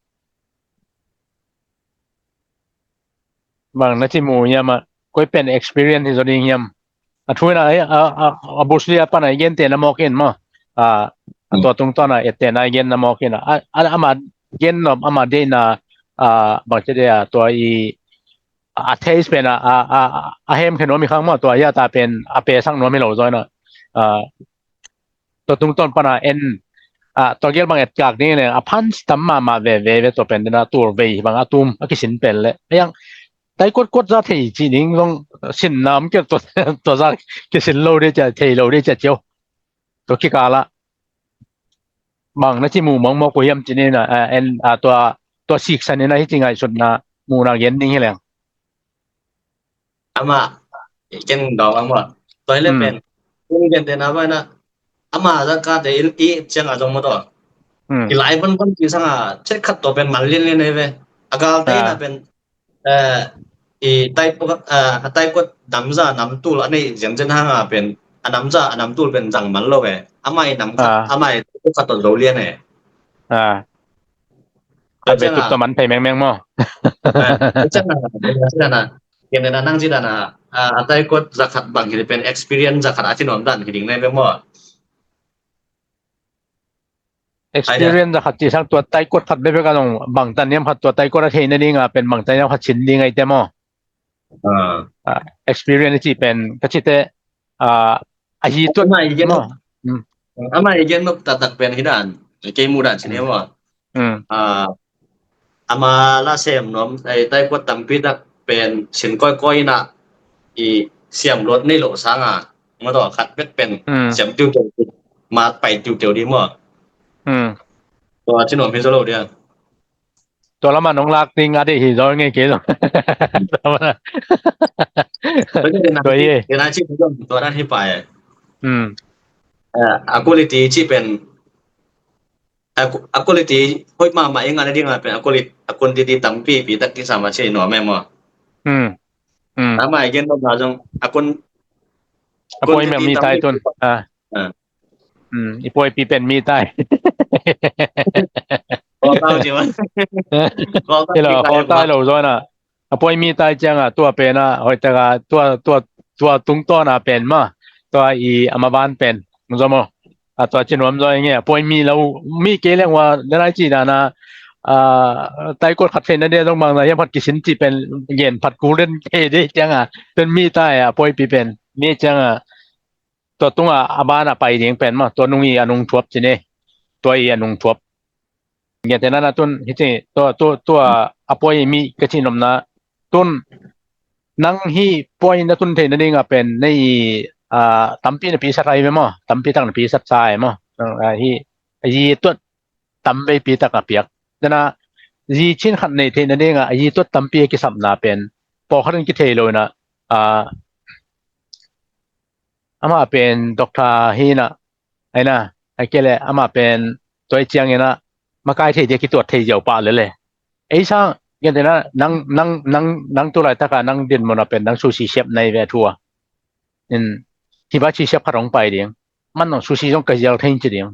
Bang na ci mu hiam a koi pen experience hi zo ding hiam. A thu ina a a a Bruce Lee a pana i gen te na mawk in maw. A tua tung tua na et te na i gen na mawk in a ama gen nop ama deina a bang ci de a tua i a taste pen a a a hem khe nuam i khang maw tua i a ta pen a pe sang nuam i lo zoi na. A tua tung tua pana en a, tua gel bang etkak ding le a phan tam mahmah veve ve tua pen dena tul vei bang a tum a kisin pen le. Ayang tai kuat kuat za thei ci ding zong sin nam kir tua, tua za kisin lo de cia thei lo de cia cio. Tua kikala bang na ci mu mong mok uh hiam ci ni na, a, en, a, tua, tua siksan ina hi ci ngaihsutna muhna gen ding hi leng. Ama, i ken dawng ang maw. Tua hi le pen, ken gen te na ba na, ama zang ka te i, i ciang a zong maw tua. I lai ban ban ci sang a, chet khat tua pen mal lian lian hi ve. A gal te ina pen, eh, i tai kuat, eh, a tai kuat nam za nam tul a nei zen zen hang a pen, a nam za a nam tul pen zang mal lo ve. Ama i nam khat, ama i khat tua zo lian e. Tua ciang a, tua man thei mengmeng maw. Tua ciang a, tua ciang a, ken na nang ci dan a, a tai kuat za khat bang hi pen experience za khat a ci nuam dan hi ding nei ve maw. Experience a khat ci sang tua tai kuat khat bebek a long bang tan niam khat tua tai kuat a thei na ding a pen bang tan niam khat sin ding ai te maw. Experience ci pen ka ci te, a hi tuat ama i gen maw. Ama i gen nop taktak pen hi dan kei mu dan sin e maw. Ama la sem nuam, eh, tai kuat tampi tak pen sin kawikawi ina i siam luat nei lo sang a, maw tua khat bek pen siam tiuteu, mat pai tiuteu di maw. Tua ci nuam hi zo lo dia. Tua lama nong lak ding a dei hi zo ngei kei lo. Tua hi. Tua dan hi pai. A quality ci pen a quality hoih mahmah i ngah nading a pen a quality, a quantity tampi pi tak kisam a ci nuam e maw. Ama i gen nuam na zong a quantity mi tai tun. I puaipi pen mi tai. Kawltai lo zaw na. A puai mi tai cianga tua pena hoitaka tua, tua, tua tungtawna pen ma, tua i ama van pen zom aw. A tua cinuam zaw inge a puai mi lo, mi kei leng ua nanai ci dana, a, tai kuat khat theina dia zong bangna hiam khat kisin ci pen gen phat kul den kei dei cianga pen mi tai a puaipi pen mi cianga tua tunga a bana pai ding pen ma, tua nung i a nung thuap ci ne, tua i a nung thuap. Ngiate nana tun hiti tua, tua, tua a puai mi ka ci nomna tun nang hi puai na tun theina dinga pen nei, a, tampi na pisat ai ve maw, tampi tak na pisat sa ai maw. Hi a yi tuat tam veipi tak a piak. Dana yi chin khat nei theina dinga a yi tuat tampi a kisapna pen pawlkhat in kithei lo ina, a, ama pen doctor hi na, aina, a kele ama pen tua i ciangina makai thei dia kituat thei ziau pah lele. Ei sang, gen tena nang, nang, nang, nang tu laitaka nang dinmuna pen nang sushi siap nai ve thua. In, hiba chi siap khat hong pai ding. Man nong sushi zong ka zial thei ci ding.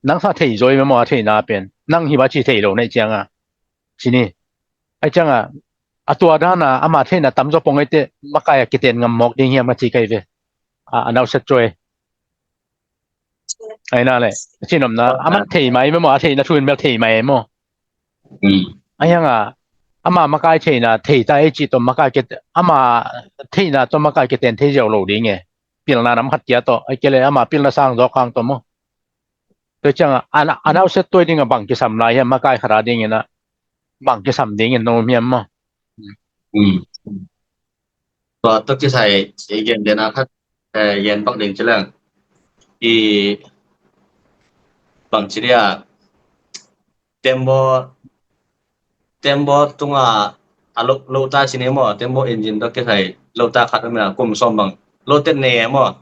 Nang sa thei zoi memaw a theina pen nang hiba chi thei lo nei cianga. Ci ni. Ai cianga a tua dana ama theina tamzaw pong eite makai a kiten ngam mawk ding hiam a ci kai ve. A, a nauset cuai. Aina le a ci nomna a man thei mai memaw a theina thuin bel thei mai maw. A hianga ama makai theina thei ta ei ci tawm makai ke, ama theina tawm makai keten thei ziau lo ding e. Pilna nam khat kia tawh ai kele ama pilna sang zawk hang tawm maw. Tua cianga a nauset tuai dinga bang kisam lai hiam makai khata dingina bang kisam dingin no hiam maw. Tua tua kisai i gen dena khat, eh, gen bak ding ci leng i bang ci dia tembaw, tembaw tunga a lo, lo ta ci ni maw, tembaw engine tua kisai lo ta khat a mina kum sawm bang lo ten ne maw.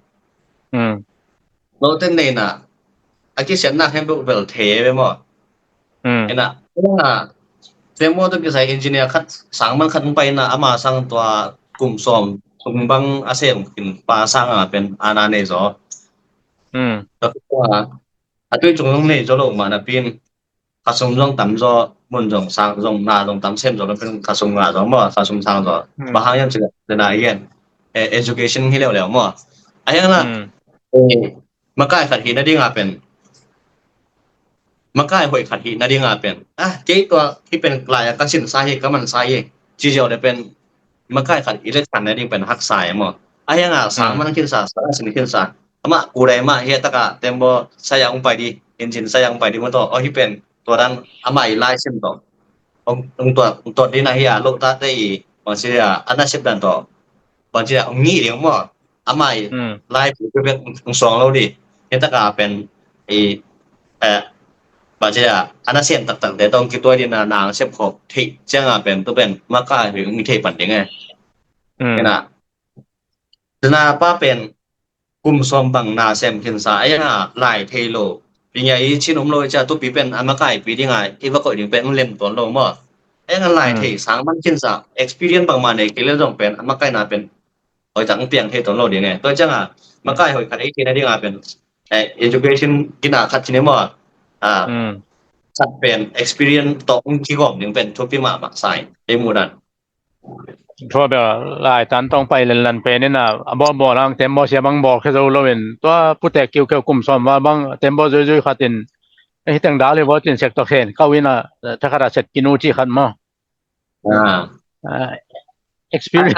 Lo ten neina a kisiatna khempeuh bel thei ve maw. Ina, ina, tembaw tua kisai engineer khat sang man khat hong pai ina ama sang tua kum sawm sung bang a sem khin pa sanga pen ana nei zaw. Tua a tui cung zong nei zaw lo mah napi in khasum zong tam zaw, mun zong sang zong na zong tam sem zaw, pen khasum ngah zaw maw, khasum sang zaw. Bang hang hiam ci leh dena i gen, eh, education hi leuleu maw. A hiang na, eh, makai khat hihna dinga pen, makai hoih khat hihna dinga pen, ah, kei tua hi pen lai a ka sinsa hi, ka mansa hi ci ziau le pen makai khat i le khanna ding pen haksa e maw. A hianga sang man khinsa, sang a sin khinsa, amah kudai mah hi a taka tembaw sai a hong pai di. engine sai ang pai ding maw tawh. Aw hi pen tua dan amah i lai sem tawh. Ong tua tua dina hi a lo ta te i bang si a ana sep dan tawh. Bang si a ong ngi ding maw. Amah i lai pu pen ong suang lo di. Hi taka pen i eh bang si a ana sem taktak te tawh ong kituai dina nang sep khop thei cianga pen tu pen maka hi ong thei pan ding e. Ina Tuna pa pen kum sawm bang na sem khinsa a, a lai thei lo. Pinya i chin um lo i ca tupi pen a makaipi dinga i va koih ding pen um lem tuan lo maw. A lai thei sang man khinsa experience bangmah nei kei le zong pen a makaina pen hoih tak piang thei tuan lo ding e. Tua cianga makai hoih khat ei thei na dinga pen eh, education kina khat chin e maw. Ah, khat pen experience tawh kigawm ding pen thupi mahmah sai ei muh dan. Tua bel laitan tawng pai lenlan pen ina a bawlbawl hang tembaw sia bang bawl khia zo loin tua putek kiukheu kum sawm va bang tembaw zuizui khatin hiteng dal hi vaw tin sek tawk hen kau ina thakhat a set kinu ci khat maw. Ah, experience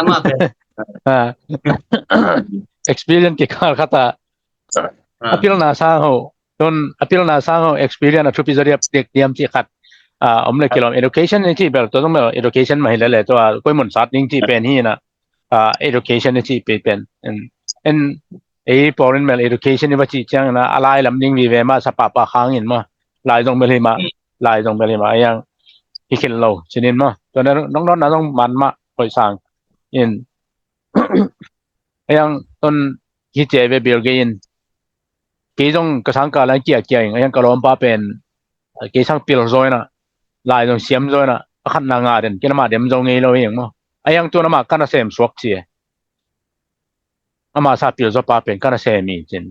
experience kikal khata a pilna sang ho tun a pilna sang ho experience a thupi zaw diam tek diam ci khat om le kilawm. Education i ci bel tua zong bel education mah hi lele tua koi mun sat ding ci pen hi na. Education i ci pen en ei pawlin mel education i va ci ciang na a lai lam ding vive mah sa pahpah khang in mah lai zong bel hi mah lai zong bel hi mah a yang hi khil lo cinin mah tua na nong donna zong man mah hoih sang in a yang ton hi cia ve bil gei in kei zong ka sang ka lai kia kia in a yang ka lawmpa pen kei sang pil zaw ina lai zong siam zaw ina a khat na nga den kei na ma dem zaw ngei lo hi ang maw a yang tu na ma ka na sem suak cia ama sa pil zaw pa pen ka na sem i cin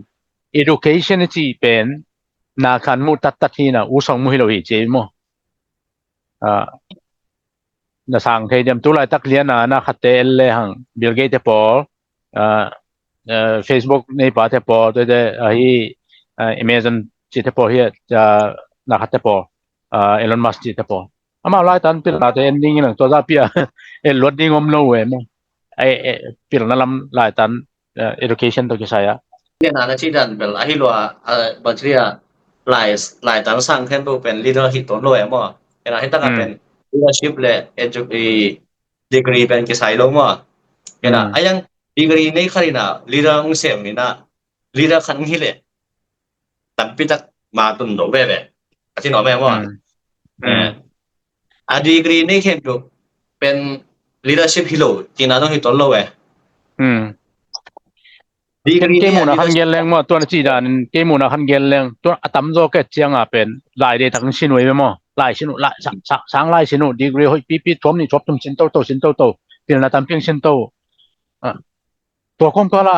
education i ci pen na khan mu tat tat hi na u song mu hi lo hi cia maw. Na sang thei diam tu laitak liana na khatte el le hang Bill Gates te pawl Facebook neipa te pawl te te ahi Amazon ci te pawl hi na khatte pawl Elon Musk ci te pawl amau laitan pilna te en ding in ang tua za pia el luat ding om lo em pilna lam laitan education tawh kisai ah. Ina na ci dan bel ahi lua bacteria lai lai tan sang khen tu pen leader hi ton lo em maw. Ina hi taka pen leadership le edu i degree pen kisai lo maw. Ina a yang degree nei khan ina leader ung sem ina leader khan ung hi le tampi tak ma tun lo veve a ci no me maw. A degree nei khen tu pen leadership hi lo tina dong hi ton lo e. Kei muna khan gel leng maw tuan a ci dan kei muna khan gel leng tuan a tam zaw ket cianga pen lai de tak sin uh ve maw lai sin uh lai sang lai sin uh degree hoih pipi tuam ni tuap tum sin to to sin to to pilna tampiang sin to. Tua kawmkala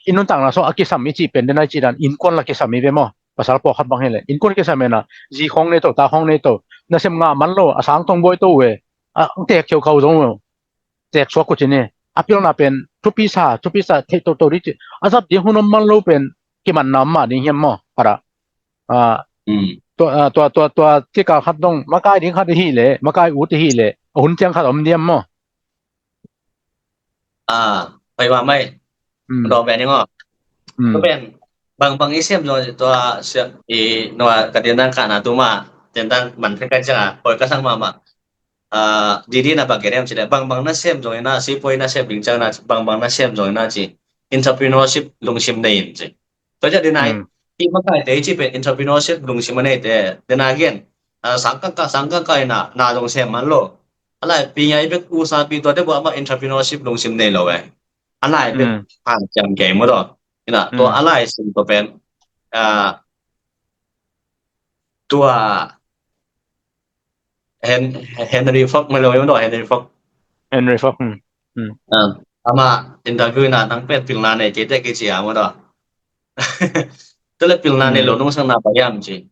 i nuntakna sawng a kisam i cih pen dena i cih dan innkuan la kisam i ve maw? Pasal pawlkhat bang hi le innkuan kisam ena zi khawng nei to ta khawng nei to nasem ngah man lo a sang tong buai to uh e. A tek kheu khau zong uh tek suak uh cin hi. A pilna pen thupi sa thupi sa theih toto dih cih a zat dih hun om man lo pen kimanna om mah ding hiam maw? Khat ah tua tua tua tua tikal khat dong makai ding khat i hih le makai ut i hih le a hun ciang khat om diam maw? Ah, pai ma mai. Dawng pen ing aw. Tu pen bang bang i siam zong tua siam i noa ka din dang ka na tu ma din dang man pen kai ciang a poi ka sang ma ma. Ah, di di na bang ke dem ci le bang bang na siam zong ina si poi na siam ding ciang na bang bang na siam zong ina ci entrepreneurship lungsim nei in ci. Tua ciah dena i makaite i cih pen entrepreneurship lungsim a neite dena gen sang kangka sang kangka ina na zong sem man lo. A lai pi ngai bek usa pi tuate buah mah entrepreneurship lungsim nei lo e. A lai bek hanciam kei maw taw. Ina tua a lai sim tua pen tua Hen Henry Ford mai lo maw taw Henry Ford. Henry Ford. Ama interview ina nang pen pilna nei kei te kei cia maw taw. Tule pilna nei lo nung sang na payam ci.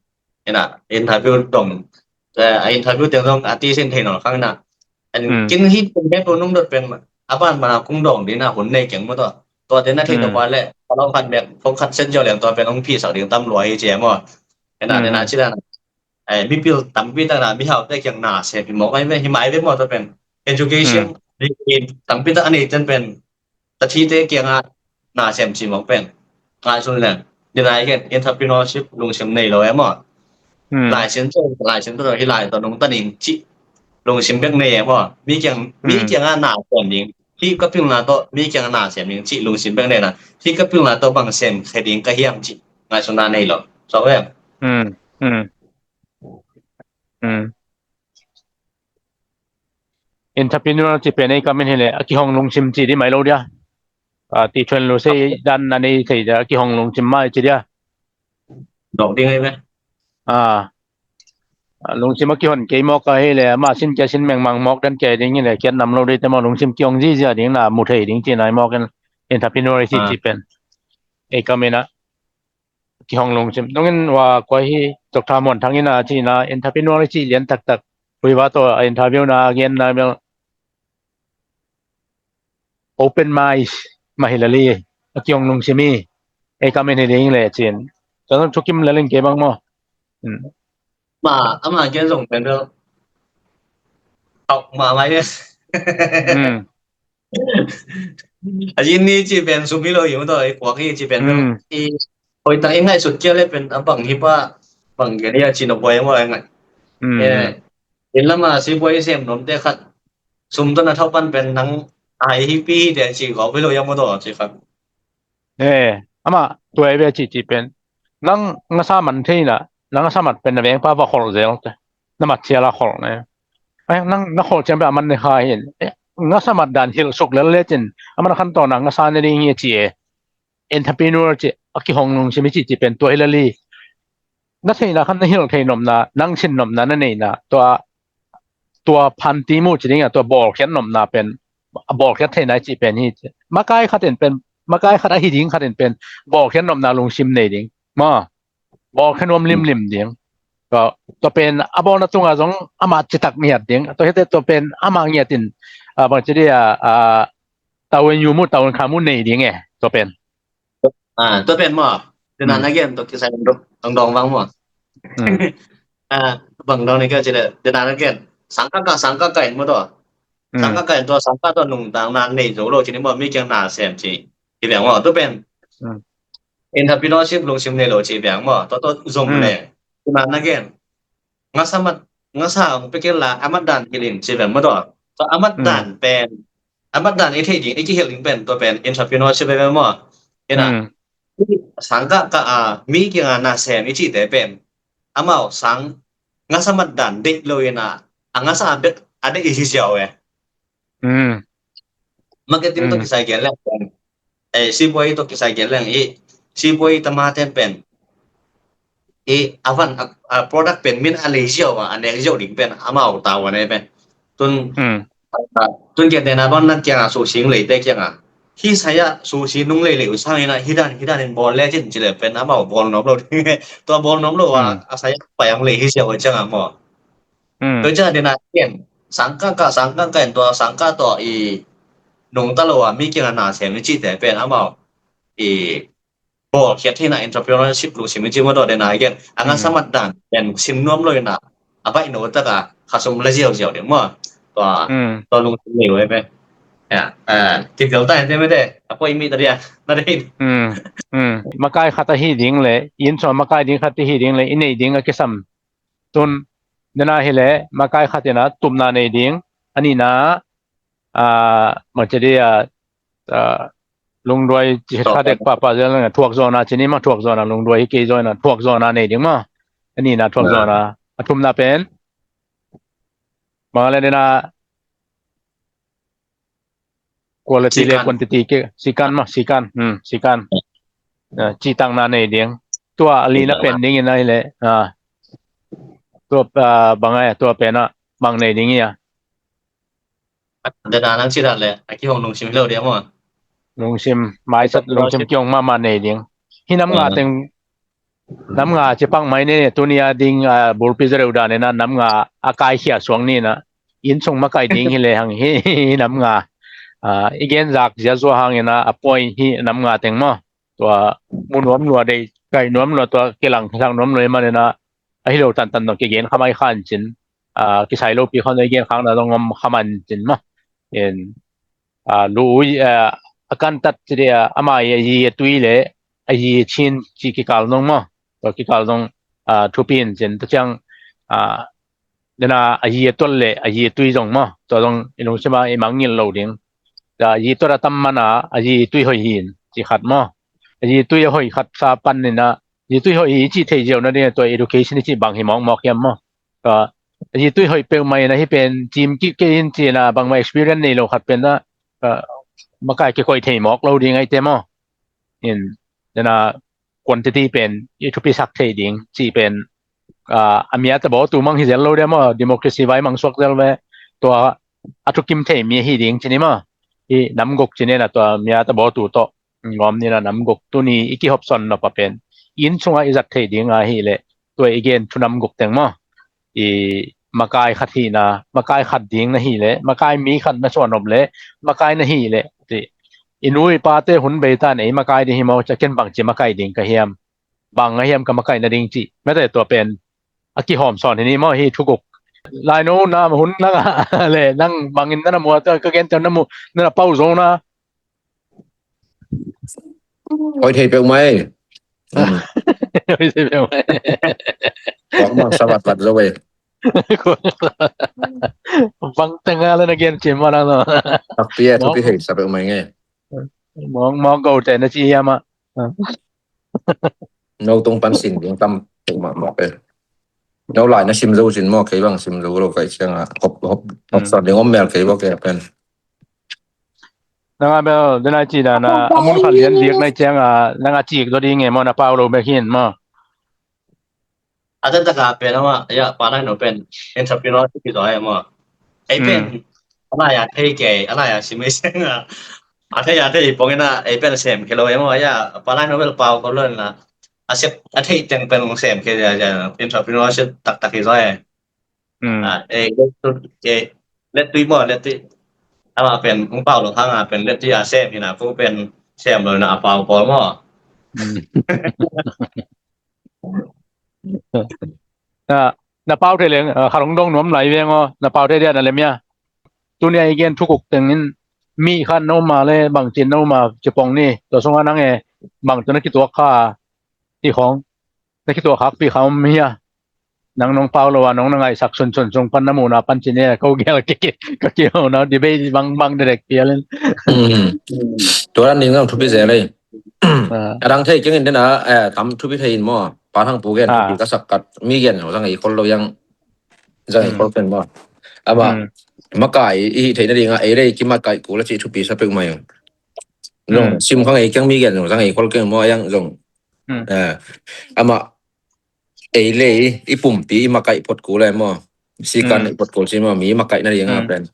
Ina interview dong a interview teng dong a ti sin thei nawn khang ina. Kin hi pen het lo nung dot pen a ban mana kung dong dina hun nei keng maw taw. Tua tena thei to pa le palong khat mek phong khat sen jo leng tua pen ong phi sak ding tam lua hi cia maw. Ina ina ci dan mipil tampi tak na mihaute kiang na sem hi mawk ai ve hi mai ve maw taw pen education tampi tak a nei ten pen tathite kiangah na sem ci mawk pen ngai sun leng Dena i gen entrepreneurship lungsim nei lo e maw. Lai sin tawh, lai sin tawh hi lai tawh nungta ning cih lungsim bek nei e maw. Mi kiang, mi kiangah na sem ding, hih ka pilna tawh mi kiangah na sem ding cih lungsim bek nei na, hih ka pilna tawh bang sem khe ding ka hiam cih ngaihsutna nei lo. Suak ve. Entrepreneur cih pen ei kam in hileh a kihong lungsim cih dih mai lo dia. Ti thuan lo sei dan a nei thei dia, a kihong lungsim mai cih dia. Dawk ding ei ve. Lungsim a kihon kei mawk a hileh ama sin kia sin mengmang mawk dan kia ding hileh kiat nam lo dih te maw. Lungsim kihong zizia ding na mu thei ding cih nai mawk in entrepreneur cih cih pen ei kam in a kihong lungsim. Nungin wa kua hi Doctor Muan Thang in a cih na entrepreneur cih lian taktak. Hui va tawh a interview na a gen na bel open mind mah hi lali a kihong lungsim hi. Ei kam in hi ding le cin. Tuan thukim lalin kei bang maw. Ma ama gen zong pen bel. Tawk ma mai. A yin ni ci pen sum hi lo hi maw tawh, i kuak hi ci pen bel. I hoih tak i ngaihsut kia le pen a bang hi pa bang gen hi a ci no buai maw a ngai. In lama si buai sem nom te khat sum tawh na thau pan pen nang ai hi pi hi te ci gawp hi lo hi a maw tawh ci khat. Ama tuai ve ci ci pen nang ngasa man thei na, nang ngasa mat pen na veng pa va khol zel te. Na mat sia la khol ne. Nang na khol ciang pen a man ne kha hin. Ngasa mat dan hilh suk lel le cin a man khan tawh na ngasa ne ding hi ci e. Entrepreneur ci a kihong lungsim hi ci ci pen tua hi lali. Na theihna khan na hilh thei nopna, nang sin nopna na neihna, tua tua phan ti mu ci ding a, tua bawlkhiat nopna pen a bawlkhiat theihna cih pen hi. Makai khat in pen, makai khat ahi ding khat in pen bawlkhiat nopna lungsim nei ding maw. Bawlkhiat nuam limlim ding. Tua pen a bawlna tungah zong amah citak ngiat ding. Tua hite tua pen amah ngiat in bang ci dih a, tawen yu mu, tawen kha mu nei ding e. Tua pen Ah, tua pen maw. Dena na gen tua kisai dong dong bang maw. Ah, bang dong ni ka ci le dena na gen sangka ka, sangka ka in maw tua. Sangka ka in tua, sangka tua nungta na nei zo lo ci ni maw, mi kiang na sem ci. Hi beng maw tua pen. Entrepreneurship lungsim nei lo ci beng maw, tua tua zong le. Dena na gen ngasa mat, ngasa hong pekil la amat dan hilin ci beng maw tua. Tua amat dan pen amat dan i theih ding, i kihilh ding pen tua pen entrepreneurship pen maw. Ina sangka ka a mi kianga na sem i cihte pen amau sang ngasa mat dan deih lo ina a ngasa a bek a deih i hi ziau e. Marketing tawh kisai gen leng pen, sipuai tawh kisai gen leng i sipuai tamaten pen i a van a product pen min a lei ziau a, a nek ziau ding pen amau tau a ne pen. Tun tun kiatena bang na kianga susi hong leite kianga hi saya susi nung lei lei usang ina hidan hidan in bawl le cin ci le pen amau bawl nom lo ding. Tua bawl nom lo a, a saya pai ang lei hi ziau a cianga maw. Tua cianga dena ken sangka ka, sangka ka in tua sangka tua i nungta lo a mi kianga na sem i cihte pen amau i bawlkhiat theihna entrepreneurship lungsim i ci maw tua dena i gen a ngasa mat dan pen sim nuam lo ina a baih no taka khasum la ziauziau ding maw. Tua tua lungsim nei uh e pen. Kipel ta ente mete a poi mi ta dia na dei. Makai khat ahi ding le inn sua makai ding khat ahi ding le i nei ding a kisam. Tun dena hi le makai khat ina tupna nei ding, a nihna a mangcedi a lungduai ci kha dek pahpah zel na thuak zawna ci ni ma, thuak zawna lungduai hi kei zawna thuak zawna nei ding ma. A nihna thuak zawna, a thumna pen bang le dena quality le quantity ke sikan ma, sikan, sikan. Cihtakna nei ding. Tua a lina pen ding ina hi le tua bang a tua pena bang nei ding ia. Dena nang ci dan le a kihong lungsim hi lo dia maw. Lungsim maisat lungsim kihong mahmah nei ding. Hi nam nga teng nam nga ci pak mai ne tuni a ding a bulpi zereu dan ina nam nga a kaikhia suang ni na inn sung makai ding hi le hang hi nam nga i gen zak zia zua hang ina a point hi nam nga teng maw. Tua mu nuam lua dei kai nuam lua tua kilang kilang nuam lua i man ina a hi lo tantan dong kigen khamai khan cin kisai lo pi khan i gen khang na dong om khaman cin maw. In lu a kan tat ci dia ama i a yi a tui le a yi chin ci kikal zong maw, tua kikal zong, ah, thupi in cin ta ciang, ah, dena a yi a tuat le a yi tui zong maw, tua zong i lungsim a i mangngilh lo ding. Ta a yi tuat a tam mana a yi tui hoih hi in ci khat maw, a yi tui a hoih khat sa pan nina, yi tui hoih hi ci thei ziau na ding tua education ci bang hi mawk mawk hiam maw. Ka, a yi tui hoih peuhmah in a hi pen cim kik kei in cina bangmah experience nei lo khat pen a, ka, makai kikoih thei mawk lo ding aite maw. In, dena quantity pen i thupisak thei ding ci pen, ah, a miat a bawtu mang hi zel lo dia maw, democracy vai mang suak zel ve, tua a thukim thei mi hi ding cini maw. I namguk cini na tua miat a bawtu tawh ngawm nina namguk tuni i kihopson nop a pen inn sungah i zat thei ding a hi leh tua i gen thu namguk teng maw. I makai khat hina, makai khat ding na hi leh, makai mi khat na suan nop leh, makai na hi leh, ti, i nu i pate hun bei tan ei makai ding hi maw, cia ken bangci makai ding ka hiam, bang a hiam ka makai na ding ci mete tua pen a kihawm sawn hi ni maw hi thuguk. Laino na hun nang a le nang bangin nana mua ta ka gen ta na mu nana pau zo na. Hoih thei peuhmah ei. Hoih thei peuhmah ei. Kuang bang savat vat zo ei. Bang tenga le na gen cim ma nang no. Takpi e, thupi hei sa peuhmah ei nge. Mong mong go te na ci hiam a. No tung pan sin ding tam peuhmah mawk ei. No lai na sim zo sin maw, kei bang sim zo lo kai ciang a hop hop hop sa ding om mel kei bawk ei pen. Nanga bel dena ci dana a mun khat lian diak nai cianga nanga cik zaw ding e maw, na pau lo bek hin maw. A tan taka pen ama ya pa lai no pen entrepreneur ki zaw e maw. Ei pen ala ya thei ke ala ya sim ei senga a thei ya thei pongina ei pen sem ke lo e maw ya pa lai no bel pau ko lo na a sep a thei teng pen sem ke ya ya entrepreneur sep tak tak ki zaw e. Let tui maw, let tui. Ama pen kung pau lo hanga pen let tui a sem hina, kung pen sem lo na a pau pawl maw. Na pau thei leng kha long dong nuam lai veng aw, na pau thei dia na lem ia. Tunia i gen thukuk tengin mi khan no ma le bangcin no ma cipong ni, tua sunga nang e bang tu na kituak kha ti khong. Na kituak khak pi kha om hia? Nang nong pau lo a nong na ngaihsak sunsun sung pan na muhna pan ci ne ko gel ka ki ka ki ho na debate bang bang direct pialin. Tua ran ding nang thupi zel ei. A dang thei kengin dena tam thupi thei in maw. Pa Thang Pu gen thupi ka sak kat mi gen zong ei khol lo yang zong ei khol ken maw. Ama makai i hih theihna dinga ei rei kimakai kul a cih thupi sa peuhmah ing. Zong sim khang ei keng mi gen zong ei khol keng maw yang zong. Ama ei le i pumpi i makaih phot kul e maw. Sikan i phot kul si maw, mi makaih na dinga pen.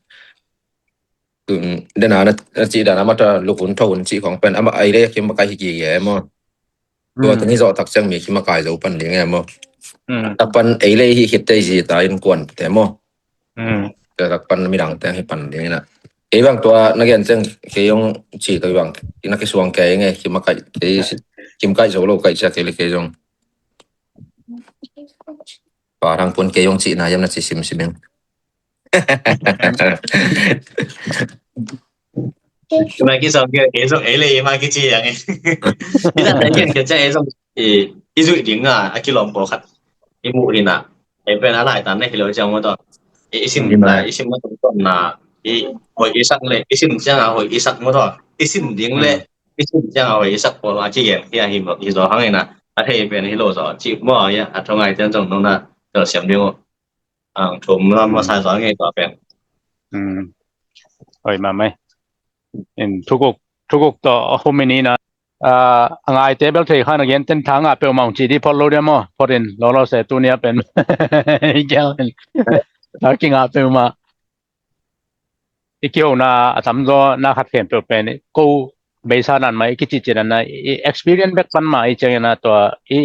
Dena na cih dana mata lukun tho un cih khong pen ama ei le ki makaih hi kik e maw. Tua teng hi zawh tak ciang mi ki makaih zo pan ding e maw. Tak pan ei le hi khit tei zi ta in kuan te maw. Tua tak pan midang teng hi pan ding ina. Ei bang tua na gen ciang kei zong cih tak bang ina kisuang kei nge ki makaih kei kim kaih zo lo kaih cia kei le kei zong. Pa Thang Pun kei zong cihna yam na ci simsim ing. Mai ki zong kei zong ei le mai ki ci yang. Ina ta gen ke cia ei zong i zui ding a a kilawm ko khat i muh hina. Ei pen a lai tan na hi lo ciang maw taw. I sim na i sim na tung ton na i hoi i sak le i sim ciang a hoi i sak maw taw. I sim ding le i sim ciang a hoi i sak pawl a ci gen hi a hi zaw hang ina. A thei pen hi lo zaw ci maw a thongai tian zong nong na tel siam ding uh. Ang thum lam masa zaw ngei tua pen. Oi mamai. In thukuk thukuk tawh a hum in ina. A ngaite bel thei khan a gen ten thang a peuhmah ci di phot lo dia maw, phot in lolo se tunia pen i gel in. Thar kinga peuhmah. I kihona a tamzaw na khat khempeuh pen ko beisa nan mai i kici cinan na i experience bek pan ma i ciangin a tua i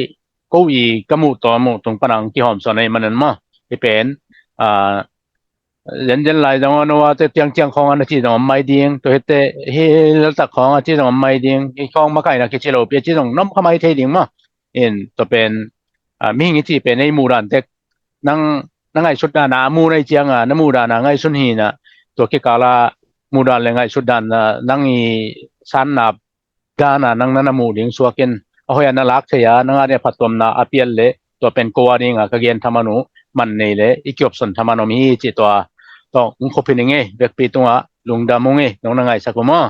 ko i ka muh tua muh tung pan ang kihawm sawn ei manan ma i pen a zenzen lai zong a no a te tiang tiang khawng a na ci zong om mai ding, tua hi te hi laltak khawng a ci zong om mai ding, hi khawng makai na kici lo pi a ci zong nom kha mai thei ding ma. In tua pen mihing i ci pen ei muh dan tek nang na ngaihsut dan a mu na i cianga na muh dan a ngaihsun hina tua kikala muh dan le ngaihsut dan nang i san na dan a nang na na muh ding suakin a hoih a na lak thei a, nang a ding a phattuamna a pial leh tua pen ko a ding a ka gen thaman uh man nei leh i kiopson thaman om hi ci tua. Tua ung khop hi ning ei, vekpi tungah lungdam ung ei, nong na ngaisak uh maw.